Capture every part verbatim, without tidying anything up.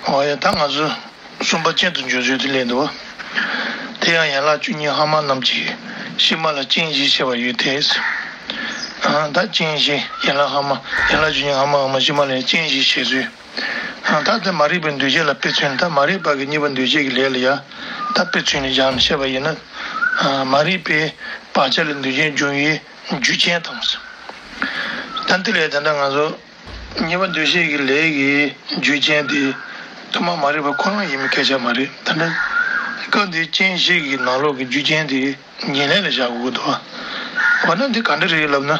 འོ་ཡ། ད་ང་ཚོ་གསུམ་པ་སྤྱན་དུ་འཇུག་ཚུལ་དེ་ལས་འདུག། དེ་ཡང་ཡན་ལག་བཅུ་གཉིས་ཧ་མ་རྣམས་ཀྱི་ཕྱི་མ་ལ་སྤྱན་བཞི་བཤད་པ་ཡོད་དེ། ཨ། ད་སྤྱན་བཞི་ཡན་ལག་ཧ་མ། ཡན་ལག་བཅུ་གཉིས་ཧ་མ་ཧ་མ་ཕྱི་མ་ལ་ཡང་སྤྱན་བཞི་བཤད་ཚུལ། ཨ། ད་དེ་མ་རིག་པའི་འདུ་བྱེད་ལ་དཔེ་མཚོན། ད་མ་རིག་པ་གི་གཉིས་པ་འདུ་བྱེད་ཀྱི་ལས་ལ་ཡང་ད་དཔེ་མཚོན་ནས་སྦྱར་ནས་བཤད་པ་ཡིན་ན། ཨ། མ་རིག་པའི་བག་ཆགས་ལས་འདུ་བྱེད་འབྱུང་བའི་རྒྱུ་རྐྱེན་དང་། ད་འདི་ལས་ད་ལྟ་ང་ཚོ་གཉིས་པ་འདུ་བྱེད་ཀྱི་ལས་ཀྱི་རྒྱུ་རྐྱེན་དེ་ཐོག་མ་མ་རིག་པ་ཁོ་རང་ཡིན་པའི་སྐད་ཆ་མ་རེད། ད་ལྟ་སྐབས་འདིའི་སྤྱན་བཞི་གི་ནང་ལོགས་ཀྱི་རྒྱུ་རྐྱེན་དེ་ཉེར་ལེན་ལ་བཞག་དགོས་འདུག། འོ་ན་འདི་ག་འདྲ་རེད་ལབ་ན།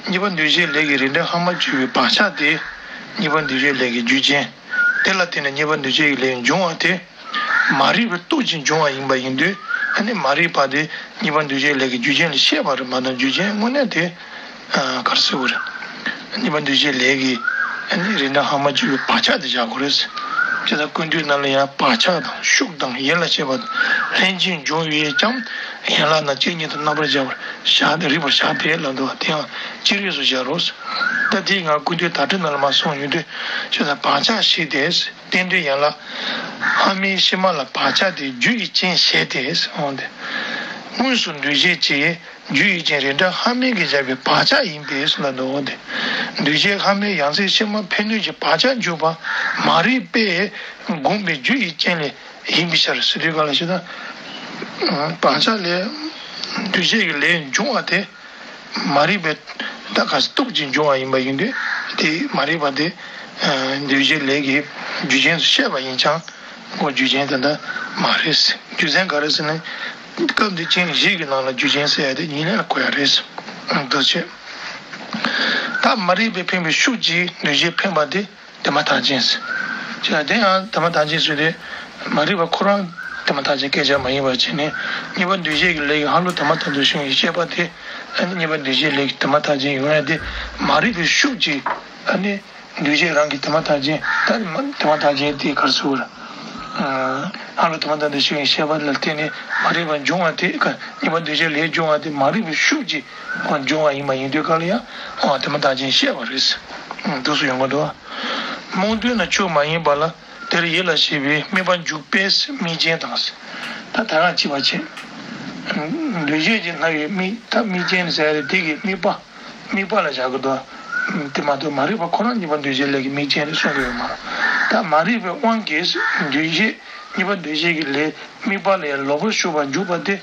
གཉིས་པ་འདུ་བྱེད་ལས་ཀྱི་རིགས་འདྲ་ཧ་མ་གཅིག་པའི་བག་ཆགས་དེ་གཉིས་པ་འདུ་བྱེད་ལས་ཀྱི་རྒྱུ་རྐྱེན། དེ་ལ་བརྟེན་ནས་གཉིས་པ་འདུ་བྱེད་ཀྱི་ལས་འབྱུང་བ་དེ། མ་རིག་པའི་སྟོབས་ཀྱིས་འབྱུང་བ་ཡིན་པ་ཡིན་དུས། ཨ་ནི་མ་རིག་པ་དེ་གཉིས་པ་འདུ་བྱེད་ལས་ཀྱི་རྒྱུ་རྐྱེན་ལ་བཤད་པ་རེད་མ་གཏོགས། རྒྱུ་རྐྱེན་དངོས་གནས་དེ། ཨ། ག་རེ་ཟེར་དགོས་རེད། གཉིས་པ་འདུ་བྱེད་ལས་ཀྱི། ཨ་ནི་རིགས་འདྲ་ཧ་མ་གཅིག་པའི་བག་ཆགས་དེ་བཞག་དགོས་རེད། བྱས་ཙང་ཀུན་བཏུས་ནང་ལ་ཡང་བག་ཆགས་དང་ཤུགས་དང་ཡིད་ལ་བྱེད་པ་དང་ལྷན་ཅིག་འབྱུང་བས་ཀྱང་ཡན་ལག་རྣམས་སྤྱན་གཉིས་དང་རྣམ་པར་སྦྱར་བར་བྱ་སྟེ། རིགས་པར་བྱ་སྟེ་ལབ་འདུག། དེ་ཡང་ཅི་རིགས་སུ་སྦྱར་རོ། ད་དེའི་ངག་ཀུན་བཏུས་བརྡ་སྤྲོད་ནང་ལ་མར་གསུངས་ཡོང་དུས། བྱས་ཙང་བག་ཆགས་བཞི་སྟེ། རྟེན་འབྲེལ་ཡན་ལག་ཧ་མའི་ཕྱི་མ་ལ་བག་ཆགས་དེ་རྒྱུ་ཡི་རྐྱེན་བྱས་ཏེ་འོང་སྟེ། དངོས་སུ་འདུ་བྱེད་ཀྱི་རྒྱུ་ཡི་རྐྱེན་རིགས་འདྲ་ཧ་མའི་གིས་བཞག་པའི་བག་ཆགས་ཡིན་པས་ལབ་འདུག་འོང་སྟེ། འདུ་བྱེད་ཧ་མའི་ཡང་སྲིད་ཕྱི་མ་ཕན་གནོད་ཀྱི་བག་ཆགས་འཇུག་པ་མ་རིག་པས་བསྒོམས་པའི་རྒྱུ་ཡི་རྐྱེན་ལས་ཡིན་པའི་ཕྱིར་ཟེར་དུས་ག་ལ་ཞེ་ན། བག་ཆགས་ལས་འདུ་བྱེད་ཀྱི་ལས་འབྱུང་བ་དེ། མ་རིག་པའི་ད་ག་སྟོབས་ཀྱིས་འབྱུང་བ་ཡིན་པ་ཡིན་དུས། དེ་མ་རིག་པ་དེ་འདུ་བྱེད་ལས་ཀྱི་རྒྱུ་རྐྱེན་དུ་བཤད་པ་ཡིན་ཀྱང་། ཁོ་རྒྱུ་རྐྱེན་དེ་འདྲ་མ་རེད། རྒྱུ་མཚན་ག་རེ་ཟེར་ན། སྐབས་འདི་སྤྱན་བཞི་གི་ནང་ལ་རྒྱུ་རྐྱེན་ཟེར་ཡ་དེ་ཉེར་ལེན་ལ་གོ་ཡ་རེད། འདུ་བྱེད། ད་མ་རིག་པས་འཕེན་པའི་ཤུགས་ཀྱིས་འདུ་བྱེད་འཕེན་པ་དེ། དེ་མ་ཐག་རྐྱེན་ཟེར། དེ་ཡང་དེ་མ་ཐག་རྐྱེན་ཟེར་དུས། མ་རིག་པ་ཁོ་རང་དེ་མ་ཐག་རྐྱེན་སྐད་ཆ་མ་ཡིན་པ་བྱས་ནས། གཉིས་པ་འདུ་བྱེད་ཀྱི་ལས་ཀྱི་ཧ་ལུགས་དེ་མ་ཐག་ཏུ་བྱུང་བའི་ཤེས་པ་དེ། ཨ་ནི་གཉིས་པ་འདུ་བྱེད་ལས་ཀྱི་དེ་མ་ཐག་རྐྱེན་ཡོང་ཡ་དེ། མ་རིག་པའི་ཤུགས་ཀྱིས་ཨ་ནི་འདུ་བྱེད་རང་གི་དེ་མ་ཐག་རྐྱེན། ད་དེ་མ་དེ་མ་ཐག་རྐྱེན་དེ་ག་རེ་ཟེར་དགོས་རེད། ཧ་ལུགས་དེ་མ་ཐག་ཏུ་བྱུང་བའི་ཤེས་པ་ལ་བརྟེན་ནས་མ་རིག་པ་འབྱུང་བ་དེ། གཉིས་པ་འདུ་བྱེད་ལས་འབྱུང་བ་དེ་མ་རིག་པའི་ཤུགས་ཀྱིས་འབྱུང་བ་ཡིན་པ་ཡིན་དུས་ག་ལ་ཡང་དེ་མ་ཐག་རྐྱེན་བཤད་པ་རེད། འདུག་སེ་ཡོང་གི་འདུག། རྨོངས་དུས་ན་ཆོས་མ་ཡིན་པ་ལ། དེར་ཡིད་ལ་བྱེད་པའི་དམིགས་པ་འཇུག་པས་དམིགས་རྐྱེན་དང་། ད་ད་རང་གཅིག་པ་བྱེད། འདུ་བྱེད་ཀྱི་རྣམ་པའི་དམིགས། ད་དམིགས་རྐྱེན་ཟེར་ཡ་དེ་གི་དམིགས་པ། དམིགས་པ་ལ་བཞག་གི་འདུག། དེ་མ་གཏོགས་མ་རིག་པ་ཁོ་རང་གཉིས་པ་འདུ་བྱེད་ལས་ཀྱི་དམིགས་རྐྱེན་རེད་གསུང་གི་ཡོད་མ་རེད། ད་མ་རིག་པའི་དབང་གིས་འདུ་བྱེད། གཉིས་པ་འདུ་བྱེད་ཀྱི་ལས་དམིགས་པ་ལ་ཡང་ལོག་པར་ཞུགས་པར་འཇུག་པ་དེ།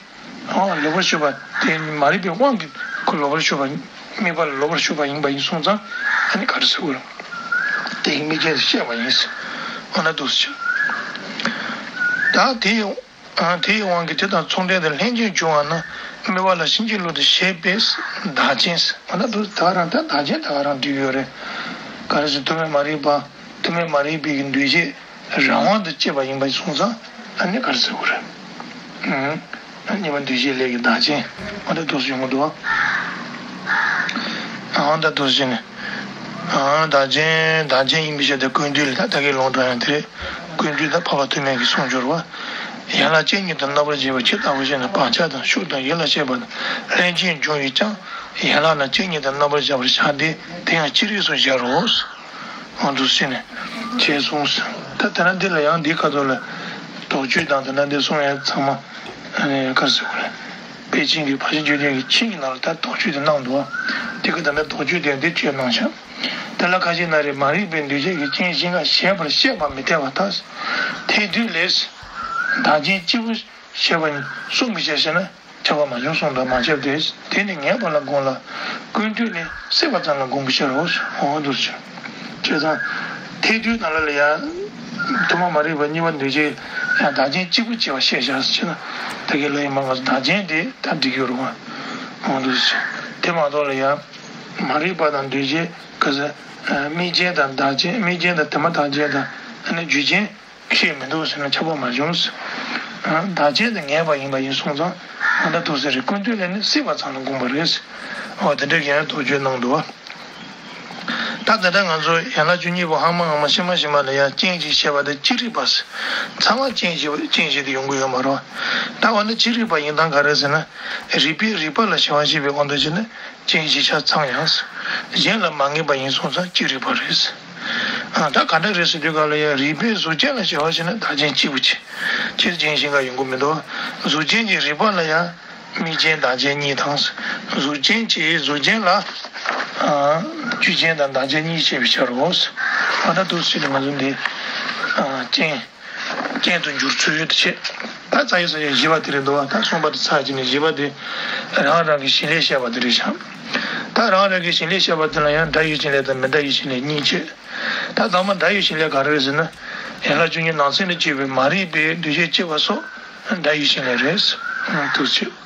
ཨ། ལོག་པར་ཞུགས་པ་དེ་མ་རིག་པའི་དབང་གིས་ཁོ་ལོག་པར་ཞུགས་པ། དམིགས་པ་ལ་ལོག་པར་ཞུགས་པ་ཡིན་པ་ཡིན་སོང་ཙང་། ཨ་ནི་ག་རེ་ཟེར་དགོས་རེད། དེ་ཡི་དམིགས་རྐྱེན་དེ་བཤད་པ་ཡིན། འོ་ན་འདུག་སེ་བྱས། ད་དེ་ཡི། ཨ། དེའི་དབང་གིས་དེ་དང་མཚུངས་ལྡན་དུ་ལྷན་ཅིག་འབྱུང་བ་རྣམས་དམིགས་པ་ལ་ཕྱིན་ཅི་ལོག་ཏུ་བྱེད་པས་བདག་རྐྱེན་ཟེར། འོ་ན་འདུག། ད་རང་ད་བདག་རྐྱེན་ད་ག་རང་འགྲིག་ཡོད་རེད། ག་རེ་ཟེར། ཐོག་མའི་མ་རིག་པ། ཐོག་མའི་མ་རིག་པའི་གི་འདུ་བྱེད་རང་དབང་དུ་སྐྱེས་པ་ཡིན་པ་སོང་ཙང་། ཨ་ནི་ག་རེ་ཟེར་དགོས་རེད། ཨ། གཉིས་པ་འདུ་བྱེད་ལས་ཀྱི་བདག་རྐྱེན། འོ་ད་འདུག་སེ་ཡོང་གི་འདུག། ཨ། འོ་ད་འདུག་སེ་བྱས་ནས། ཨ། བདག་རྐྱེན་བདག་རྐྱེན་ཡིན་པའི་ཕྱིར་དུ་ཀུན་བཏུས་ལས། ད་ད་གིན་ལུང་དྲངས་ཡང་དེ་རེད། ཀུན་བཏུས་དང་འཕགས་པ་ཐོགས་མེད་ཀྱི་གསུང་སྦྱོར་བ། ཡན་ལག་སྤྱན་གཉིས་དང་རྣམ་པར་བརྗེ་བ་ཇི་ལྟ་བུ་བཤད་ན། བག་ཆགས་དང་ཤུགས་དང་ཡིད་ལ་བྱེད་པ་དང་ལྷན་ཅིག་འབྱུང་བས་ཀྱང་ཡན་ལག་རྣམས་སྤྱན་གཉིས་དང་རྣམ་པར་སྦྱར་བར་བྱ་སྟེ། དེ་ཡང་ཅི་རིགས་སུ་སྦྱར་རོ། འོ་འདུག་སེ་བྱས་ནས་བྱས་སོང་ཟེར། ད་དེ་ན་འདི་ལ་ཡང་འདིའི་ཁ་ཐོག་ལ་དོགས་གཅོད་དང་དེ་འདྲ་འདི་གསུང་ཡ་ཚང་མ། ཨ་ནི་ག་རེ་ཟེར་དགོས་རེད། པཎ་ཆེན་གྱི་ཕར་ཕྱིན་བཅུ་བདུན་གྱི་ཆིངས་ཀྱི་ནང་ལ་ད་དོགས་གཅོད་དེ་གནང་འདུག། དེ་ག་ད་ལྟ་དོགས་གཅོད་དེ་འདི་བཅོས་གནང་ཤག། དེ་ལ་ཁ་ཅིག་ན་རེ། མ་རིག་པས་འདུ་བྱེད་ཀྱི་རྐྱེན་བཞི་ལྔ་བྱས་པར་བཤད་པ་མི་འཐད་པར་ཐལ། ཐལ་དུས་ལས། བདག་རྐྱེན་གཅིག་པུ་བྱས་པ་གསུངས་པའི་ཕྱིར་ཞེ་ན། ཁྱབ་པ་མ་བྱུང་གསུངས་དང་མ་ཁྱབ་སྟེ། དེ་ནི་ངེས་པ་ལ་དགོངས་ལ། ཀུན་བཏུས་ནི་སྲེད་པ་ཙམ་ལ་དགོངས་པའི་ཕྱིར་རོ། འོ་འདུག་སེ་བྱས། བྱས་ཙང་། ཐལ་དུས་ནང་ལ་ལ་ཡང་། ཐོག་མ་མ་རིག་པ། གཉིས་པ་འདུ་བྱེད། ཡང་བདག་རྐྱེན་གཅིག་པུ་བྱས་པ་བཤད་བཞག་ཟེར་ན། ད་གིན་ལ་ཡིན་པ་ང་ཚོ་བདག་རྐྱེན་དེ་ད་འགྲིག་ཡོད་རུང་། འོ་འདུག་སེ་བྱས། དེ་མ་གཏོགས་ལ་ཡང་། མ་རིག་པ་དང་འདུ་བྱེད་ག་ས། དམིགས་རྐྱེན་དང་བདག་རྐྱེན། དམིགས་རྐྱེན་དང་དེ་མ་ཐག་རྐྱེན་དང་། ཨ་ནི་རྒྱུ་རྐྱེན། བཤད་མི་འདུག་ཟེར་ན་ཁྱབ་པ་མ་བྱུང་། ཨ། བདག་རྐྱེན་དེ་ངེས་པ་ཡིན་པ་ཡིན་སོང་ཙང་། ཨ། ད་འདུག་སེ་རེད། ཀུན་བཏུས་ལས་ནི་སྲེད་པ་ཙམ་ལ་དགོངས་པ་རེད། འོ་དེ་འདྲ་གི་ཡང་དོགས་གཅོད་གནང་འདུག། ད་དེ་འདྲ་ང་ཚོ་ཡན་ལག་བཅུ་གཉིས་པོ་ཧ་མ་ཧ་མ་ཕྱི་མ་ཕྱི་མ་ལ་ཡང་རྐྱེན་གཅིག་བཤད་པ་དེ་ཅི་རིགས་པ་ཟེར། ཚང་མ་རྐྱེན་གཅིག་རྐྱེན་གཅིག་དེ་ཡོང་གི་ཡོད་མ་རེད། ད་འོ་ན་ཅི་རིགས་པ་ཡིན་སྟངས་ག་རེ་ཟེར་ན། རིགས་པས་རིགས་པ་ལ་བྱ་བ་བྱེད་པའི་དབང་དུ་བྱས་ན། རྐྱེན་གཞི་ཆ་ཚང་ཡང་། གཞན་ལ་མ་ངེས་པ་ཡིན་སོང་ཙང་ཅི་རིགས་པ་རེད། ཨ། ད་ག་འདྲ་རེད་ཟེར་དུས་ག་ལ་ཡང་རིགས་པས་གཟུགས་ཅན་ལ་བྱ་བ་བྱས་ན་བདག་རྐྱེན་གཅིག་པུ་བྱེད། སྤྱིར་རྐྱེན་གཞན་འགའ་ཡོང་གི་མི་འདུག་གཟུགས་ཅན་གྱི་རིགས་པ་ལ་ཡང་དམིགས་རྐྱེན་བདག་རྐྱེན་གཉིས་དང་། གཟུགས་ཅན་གྱི་གཟུགས་ཅན་ལ་ཨ་རྒྱུ་རྐྱེན་དང་བདག་རྐྱེན་གཉིས་བཤད་པའི་ཕྱིར་རོ། ཨ། ད་འདུག་སེ་བྱས་ནས་ང་ཚོ་འདི་ཨ་རྐྱེན། རྐྱེན་དུ་འགྱུར་ཚུལ་དེ་བྱས། ད་རྩ་བའི་ས་བཅད་བཞི་པ་དེ་རེད་འདུག་ད་གསུམ་པ་དེ་ཚར་གཅིག་ནས་བཞི་པ་དེ་རང་རང་གི་བྱེད་ལས་བཤད་པ་དེ་རེད་ཤག་ད་རང་རང་གི་བྱེད་ལས་བཤད་པ་དེ་ལ་ཡང་སྒྲ་ཡུལ་གྱི་ལས་དང་མི་སྒྲ་ཡུལ་གྱི་ལས་གཉིས་བྱས། ད་དང་པོ་སྒྲ་ཡུལ་གྱི་ལས་ག་རེ་རེད་ཟེར་ན། ཡན་ལག་བཅུ་གཉིས་ནང་ཚན་ལ་སྐྱེས་པའི་མ་རིག་པའི་འདུ་ཤེས་སྐྱེ་བ་སོགས་སྒྲ་ཡུལ་གྱི་ལས་རེད། འདུག་སེ་བྱས།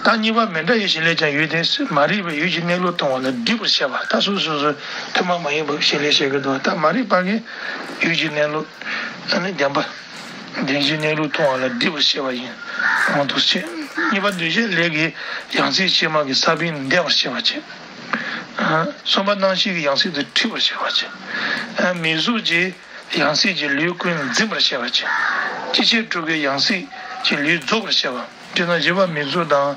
ད་གཉིས་པ་མི་སྒྲ་ཡུལ་གྱི་ལས་ཀྱང་ཡོད་དེ། མ་རིག་པའི་ཡུལ་གྱི་གནས་ལུགས་མཐོང་བ་ལ་སྒྲིབ་པར་བཤད་པ། ད་སོ་སོ་སོ་ཐུན་མོང་མ་ཡིན་པའི་བྱེད་ལས་བཤད་ཀྱི་འདུག་ད་མ་རིག་པ་གིས་ཡུལ་གྱི་གནས་ལུགས། ཨ་ནི་བདེན་པ། བདེན་བཞིའི་གནས་ལུགས་མཐོང་བ་ལ་སྒྲིབ་པར་བཤད་པ་ཡིན། འོ་འདུག་སེ་བྱས། གཉིས་པ་འདུ་བྱེད་ལས་ཀྱི་ཡང་སྲིད་ཕྱི་མ་གི་ས་བོན་འདེབས་པར་བཤད་པ་བྱས། ཨ། གསུམ་པ་རྣམ་ཤེས་ཀྱི་ཡང་སྲིད་དུ་འཁྲིད་པར་བཤད་པ་བྱས། ཨ། མིང་གཟུགས་ཀྱི་ཡང་སྲིད་ཀྱི་ལུས་ཀུན་འཛིན་པར་བཤད་པ་བྱས། སྤྱི་བྱེ་བྲག་གི་ཡང་སྲིད་ཀྱི་ལུས་རྫོགས་པར་བཤད་པ། དེས་ན་བཞི་པ་མིང་གཟུགས་དང་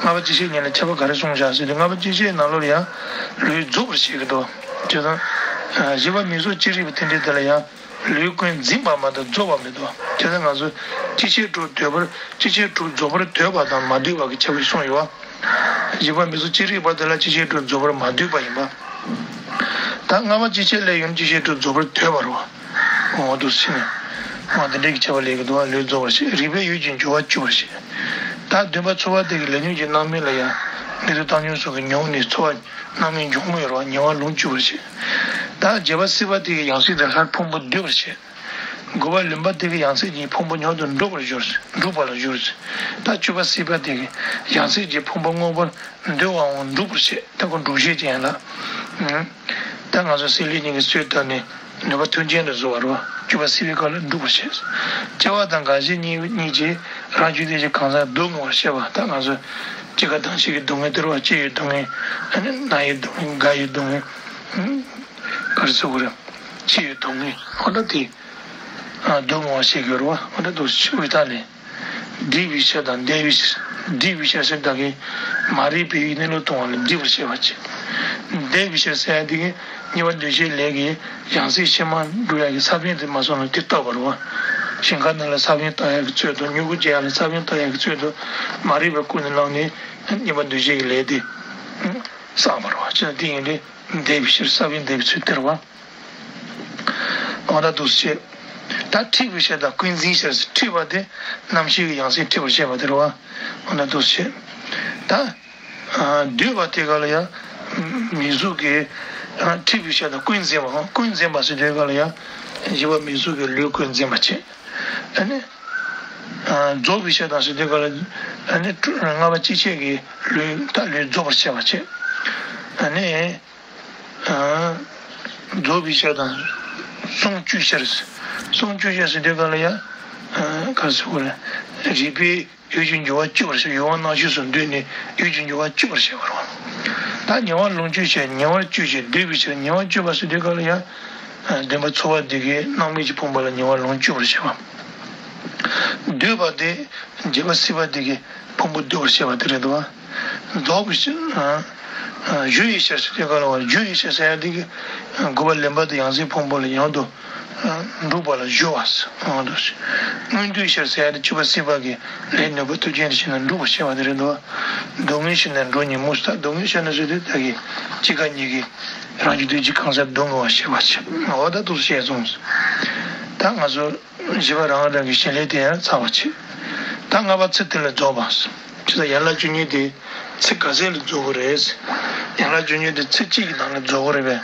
ལྔ་པ་སྤྱི་བྱེ་གཉིས་ལ་ཁྱད་པར་ག་རེ་གསུངས་བཞག་ཟེར་དུས། ལྔ་པ་སྤྱི་བྱེ་ནང་ལོགས་ལ་ཡང་ལུས་རྫོགས་པར་བཤད་ཀྱི་འདུག་དེ་དང་། ཨ། བཞི་པ་མིང་གཟུགས་ཅི་རིགས་པའི་རྟེན་འབྲེལ་དེ་ལ་ཡང་ལུས་ཀུན་འཛིན་པ་མ་གཏོགས་རྫོགས་པ་མི་འདུག་དེ་ལྟར་ང་ཚོ་སྤྱི་བྱེ་བྲག་འདོད་པར། སྤྱི་བྱེ་བྲག་རྫོགས་པར་འདོད་པ་དང་མ་འདོད་པ་གི་ཁྱད་པར་གསུངས་ཡོད་པ། བཞི་པ་མིང་གཟུགས་ཅི་རིགས་པ་དེ་ལ་སྤྱི་བྱེ་བྲག་རྫོགས་པར་མ་འདོད་པ་ཡིན་པ། ད་ལྔ་པ་སྤྱི་བྱེ་ལས་ཡུལ་སྤྱི་བྱེ་བྲག་རྫོགས་པར་འདོད་པ་རེད་པ། འོ་འདུག་སེ་བྱས་ནས། འོ་དེ་འདྲའི་གི་ཁྱད་པར་ལས་ཀྱི་འདུག་པ། ལུས་རྫོགས་པར་བཤད། རིགས་པས་ཡུལ་གྱི་འགྱུར་བ་བཅུ་པར་བཤད། ད་བདུན་པ་ཚོར་བ་དེ་གི་ལས་ཉོན་གྱི་སྣང་མེད་ལ་ཡང་ནད་དུག་བཏང་སྙོམས་སོགས་ཀྱི་མྱོང་ནས་ཚོར་བ། སྣང་མེད་འགྱུར་མེད་རོ། ཉེ་བར་ལོངས་སྤྱོད་པར་བྱེད། ད་བརྒྱད་པ་སྲེད་པ་དེ་གི་ཡང་སྲིད་དུ་སླར་ཕུང་པོ་སྡུད་པར་བྱེད། དགུ་པ་ལུམ་པ་དེ་གི་ཡང་སྲིད་ཀྱི་ཕུང་པོ་མྱུར་དུ་འགྲུབ་པར་སྦྱོར། འགྲུབ་པ་ལ་སྦྱོར། ད་བཅུ་པ་སྲེད་པ་དེ་གི་ཡང་སྲིད་ཀྱི་ཕུང་པོ་མངོན་པར་འདོད་པའང་འགྲུབ་པར་བྱེད། ད་ཁོ་འགྲུབ་བྱེད་ཅན་ལ། ད་ང་ཚོ་སྲེད་ལུས་གཉིས་ཀྱི་ཚུལ་བལྟས་ནས་ནུས་པ་མཐུན་རྐྱེན་དུ་བཟོ་བ་རོ། བཅུ་པ་སྲེད་པའི་སྐབས་ལ་འགྲུབ་པར་བྱེད། སྐྱེ་བ་དང་རྒ་ཤི་གཉིས་གཉིས་ཀྱིས་རང་རྒྱུད་ལྡན་གྱི་གང་ཟག་སྡུག་བསྔལ་བར་བཤད་པ། ད་ང་ཚོ་སྐྱེ་རྒ་དང་ཤི་གི་སྡུག་བསྔལ་སྟེར་བ། སྐྱེ་བའི་སྡུག་བསྔལ། ཨ་ནི་ན་ཡི་སྡུག་བསྔལ། རྒ་ཡི་སྡུག་བསྔལ། ག་རེ་ཟེར་དགོས་རེད། འཆི་བའི་སྡུག་བསྔལ། འོ་ད་དེ་སྡུག་བསྔལ་བར་བཤད་དགོས་རེད་པ། འོ་ད་འདུག་སེ་བྱས། དབུས་མཐའ་ལས། སྒྲིབ་པའི་ཕྱིར་དང་འདོད་པའི་ཕྱིར། སྒྲིབ་པའི་ཕྱིར་ཟེར་ད་གིན་མ་རིག་པའི་གནས་ལུགས་མཐོང་བ་ལ་སྒྲིབ་པར་བཤད་པ་བྱས། འདོད་པའི་ཕྱིར་ཟེར་ཡ་དེ་གིན་གཉིས་པ་འདུ་བྱེད་ལས་ཀྱི་ཡང་སྲིད་ཕྱི་མ་སྒྲུབ་ཡ་གི་ས་བོན་དེ་མ་སོང་ན་དེ་བཏགས་པ་རེད་པ། ཞིང་ཁ་ནང་ལ་ས་བོན་བཏགས་ཡ་གི་ཚུལ་དུ། མྱུ་གུ་སྐྱེ་ཡ་ལ་ས་བོན་བཏགས་ཡ་གི་ཚུལ་དུ། མ་རིག་པ་ཀུན་ནས་བསླངས་ནས་གཉིས་པ་འདུ་བྱེད་ཀྱི་ལས་དེ་བསགས་པ་རེད་པ། བྱས་ན་དེ་ཡིན་དུས་འདོད་པའི་ཕྱིར་ས་བོན་འདོད་པའི་ཚུལ་སྟེར་བ། འོ་ད་འདུག་སེ་བྱས། ད་འཁྲིད་པའི་ཕྱིར་དང་ཀུན་འཛིན་ཕྱིར། འཁྲིད་པ་དེ་རྣམ་ཤེས་ཀྱི་ཡང་སྲིད་འཁྲིད་པར་བཤད་པ་དེ་རེད་པ། འོ་ད་འདུག་སེ་བྱས། ད་ཨ་འདོད་པ་དེ་ག་ལ་ཡང་མིང་གཟུགས་ཀྱི་ཨ་འཁྲིད་པའི་ཕྱིར་དང་ཀུན་འཛིན་པའམ། ཀུན་འཛིན་པ་ཟེར་དུས་ག་ལ་ཡང་བཞི་པ་མིང་གཟུགས་ཀྱི་ལུས་ཀུན་འཛིན་པ་བྱས། ཨ་ནི་ཨ་རྫོགས་པའི་ཕྱིར་དང་ཟེར་དུས་ག་ལ་ཨ་ནི་ལྔ་པ་སྤྱི་བྱེ་གི་ལུས། ད་ལུས་རྫོགས་པར་བཤད་པ་བྱས། ཨ་ནི། ཨ་རྫོགས་པའི་ཕྱིར་དང་། ཟུང་སྐྱོད་ཕྱིར། ཟུང་སྐྱོད་ཕྱིར་ཟེར་དུས་ག་ལ་ཡང་ཨ་ག་རེ་ཟེར་དགོས་རེད། རིགས་པས་ཡུལ་གྱི་འགྱུར་བ་བཅུ་པར་བཤད། ཡུལ་དབང་རྣམ་ཤེས་སུ་འདོད་ནས་ཡུལ་གྱི་འགྱུར་བ་བཅུ་པར་བཤད་པ་རེད་པ། ད་ཉེ་བར་ལོངས་སྤྱོད་ཕྱིར། ཉེ་བར་སྤྱོད་ཕྱིར། འདོད་པའི་ཕྱིར། ཉེ་བར་སྤྱོད་པ་ཟེར་དུས་ག་ལ་ཡང་ཨ་བདུན་པ་ཚོར་བ་དེ་གིས་སྣང་མེད་ཀྱི་ཕུང་པོ་ལ་ཉེ་བར་ལོངས་སྤྱོད་པར་བཤད་པ། འདོད་པ་དེ་བརྒྱད་པ་སྲེད་པ་དེ་གིས་ཕུང་པོ་སྡུད་པར་བཤད་པ་དེ་རེད་འདུག་པ། རྫོགས་པའི་ཕྱིར། ཨ་ཨ་གཞོལ་བའི་ཕྱིར་ཟེར་དུས་ག་ལ་བ། གཞོལ་བའི་ཕྱིར་ཟེར་ཡ་དེ་གིས་དགུ་པ་ལུམ་པ་དེ་ཡང་སྲིད་ཕུང་པོ་ལ་ཡང་དུ་ཨ་འགྲུབ་པ་ལ་གཞོལ་བ་ཟེར། འོ་འདུག་སེ། མངོན་འདོད་ཕྱིར་ཟེར་ཡ་དེ་བཅུ་པ་སྲེད་པ་གི་ལས་ནུས་པ་མཐུན་རྐྱེན་དུ་བྱས་ནས་འགྲུབ་པར་བཤད་པ་དེ་རེད་འདུག་པ། སྡུག་བསྔལ་ཕྱིར་ནི་འགྲོ་ཉོན་མོངས་ཟེར། ད་སྡུག་བསྔལ་ཕྱིར་ན་ཟེར་དུས་ད་གིན་སྐྱེ་རྒ་གཉིས་ཀྱིས་རང་རྒྱུད་ལྡན་གྱི་གང་ཟག་སྡུག་བསྔལ་བར་བཤད་པ་བྱས། འོ་ད་འདུག་སེ་བཤད་སོང་། ད་ང་ཚོ་བཞི་པ་རང་རང་གི་བྱེད་ལས་དེ་ཡང་ཚར་བ་བྱས། ད་ལྔ་པ་ཚེ་དེ་ལ་རྫོགས་པ། ཅི་ལྟར་ཡན་ལག་བཅུ་གཉིས་དེ་ཚེ་ག་ཚད་ལ་རྫོགས་ཀྱི་རེད། ཡན་ལག་བཅུ་གཉིས་དེ་ཚེ་གཅིག་གི་ནང་ལ་རྫོགས་ཀྱི་རེད་པས།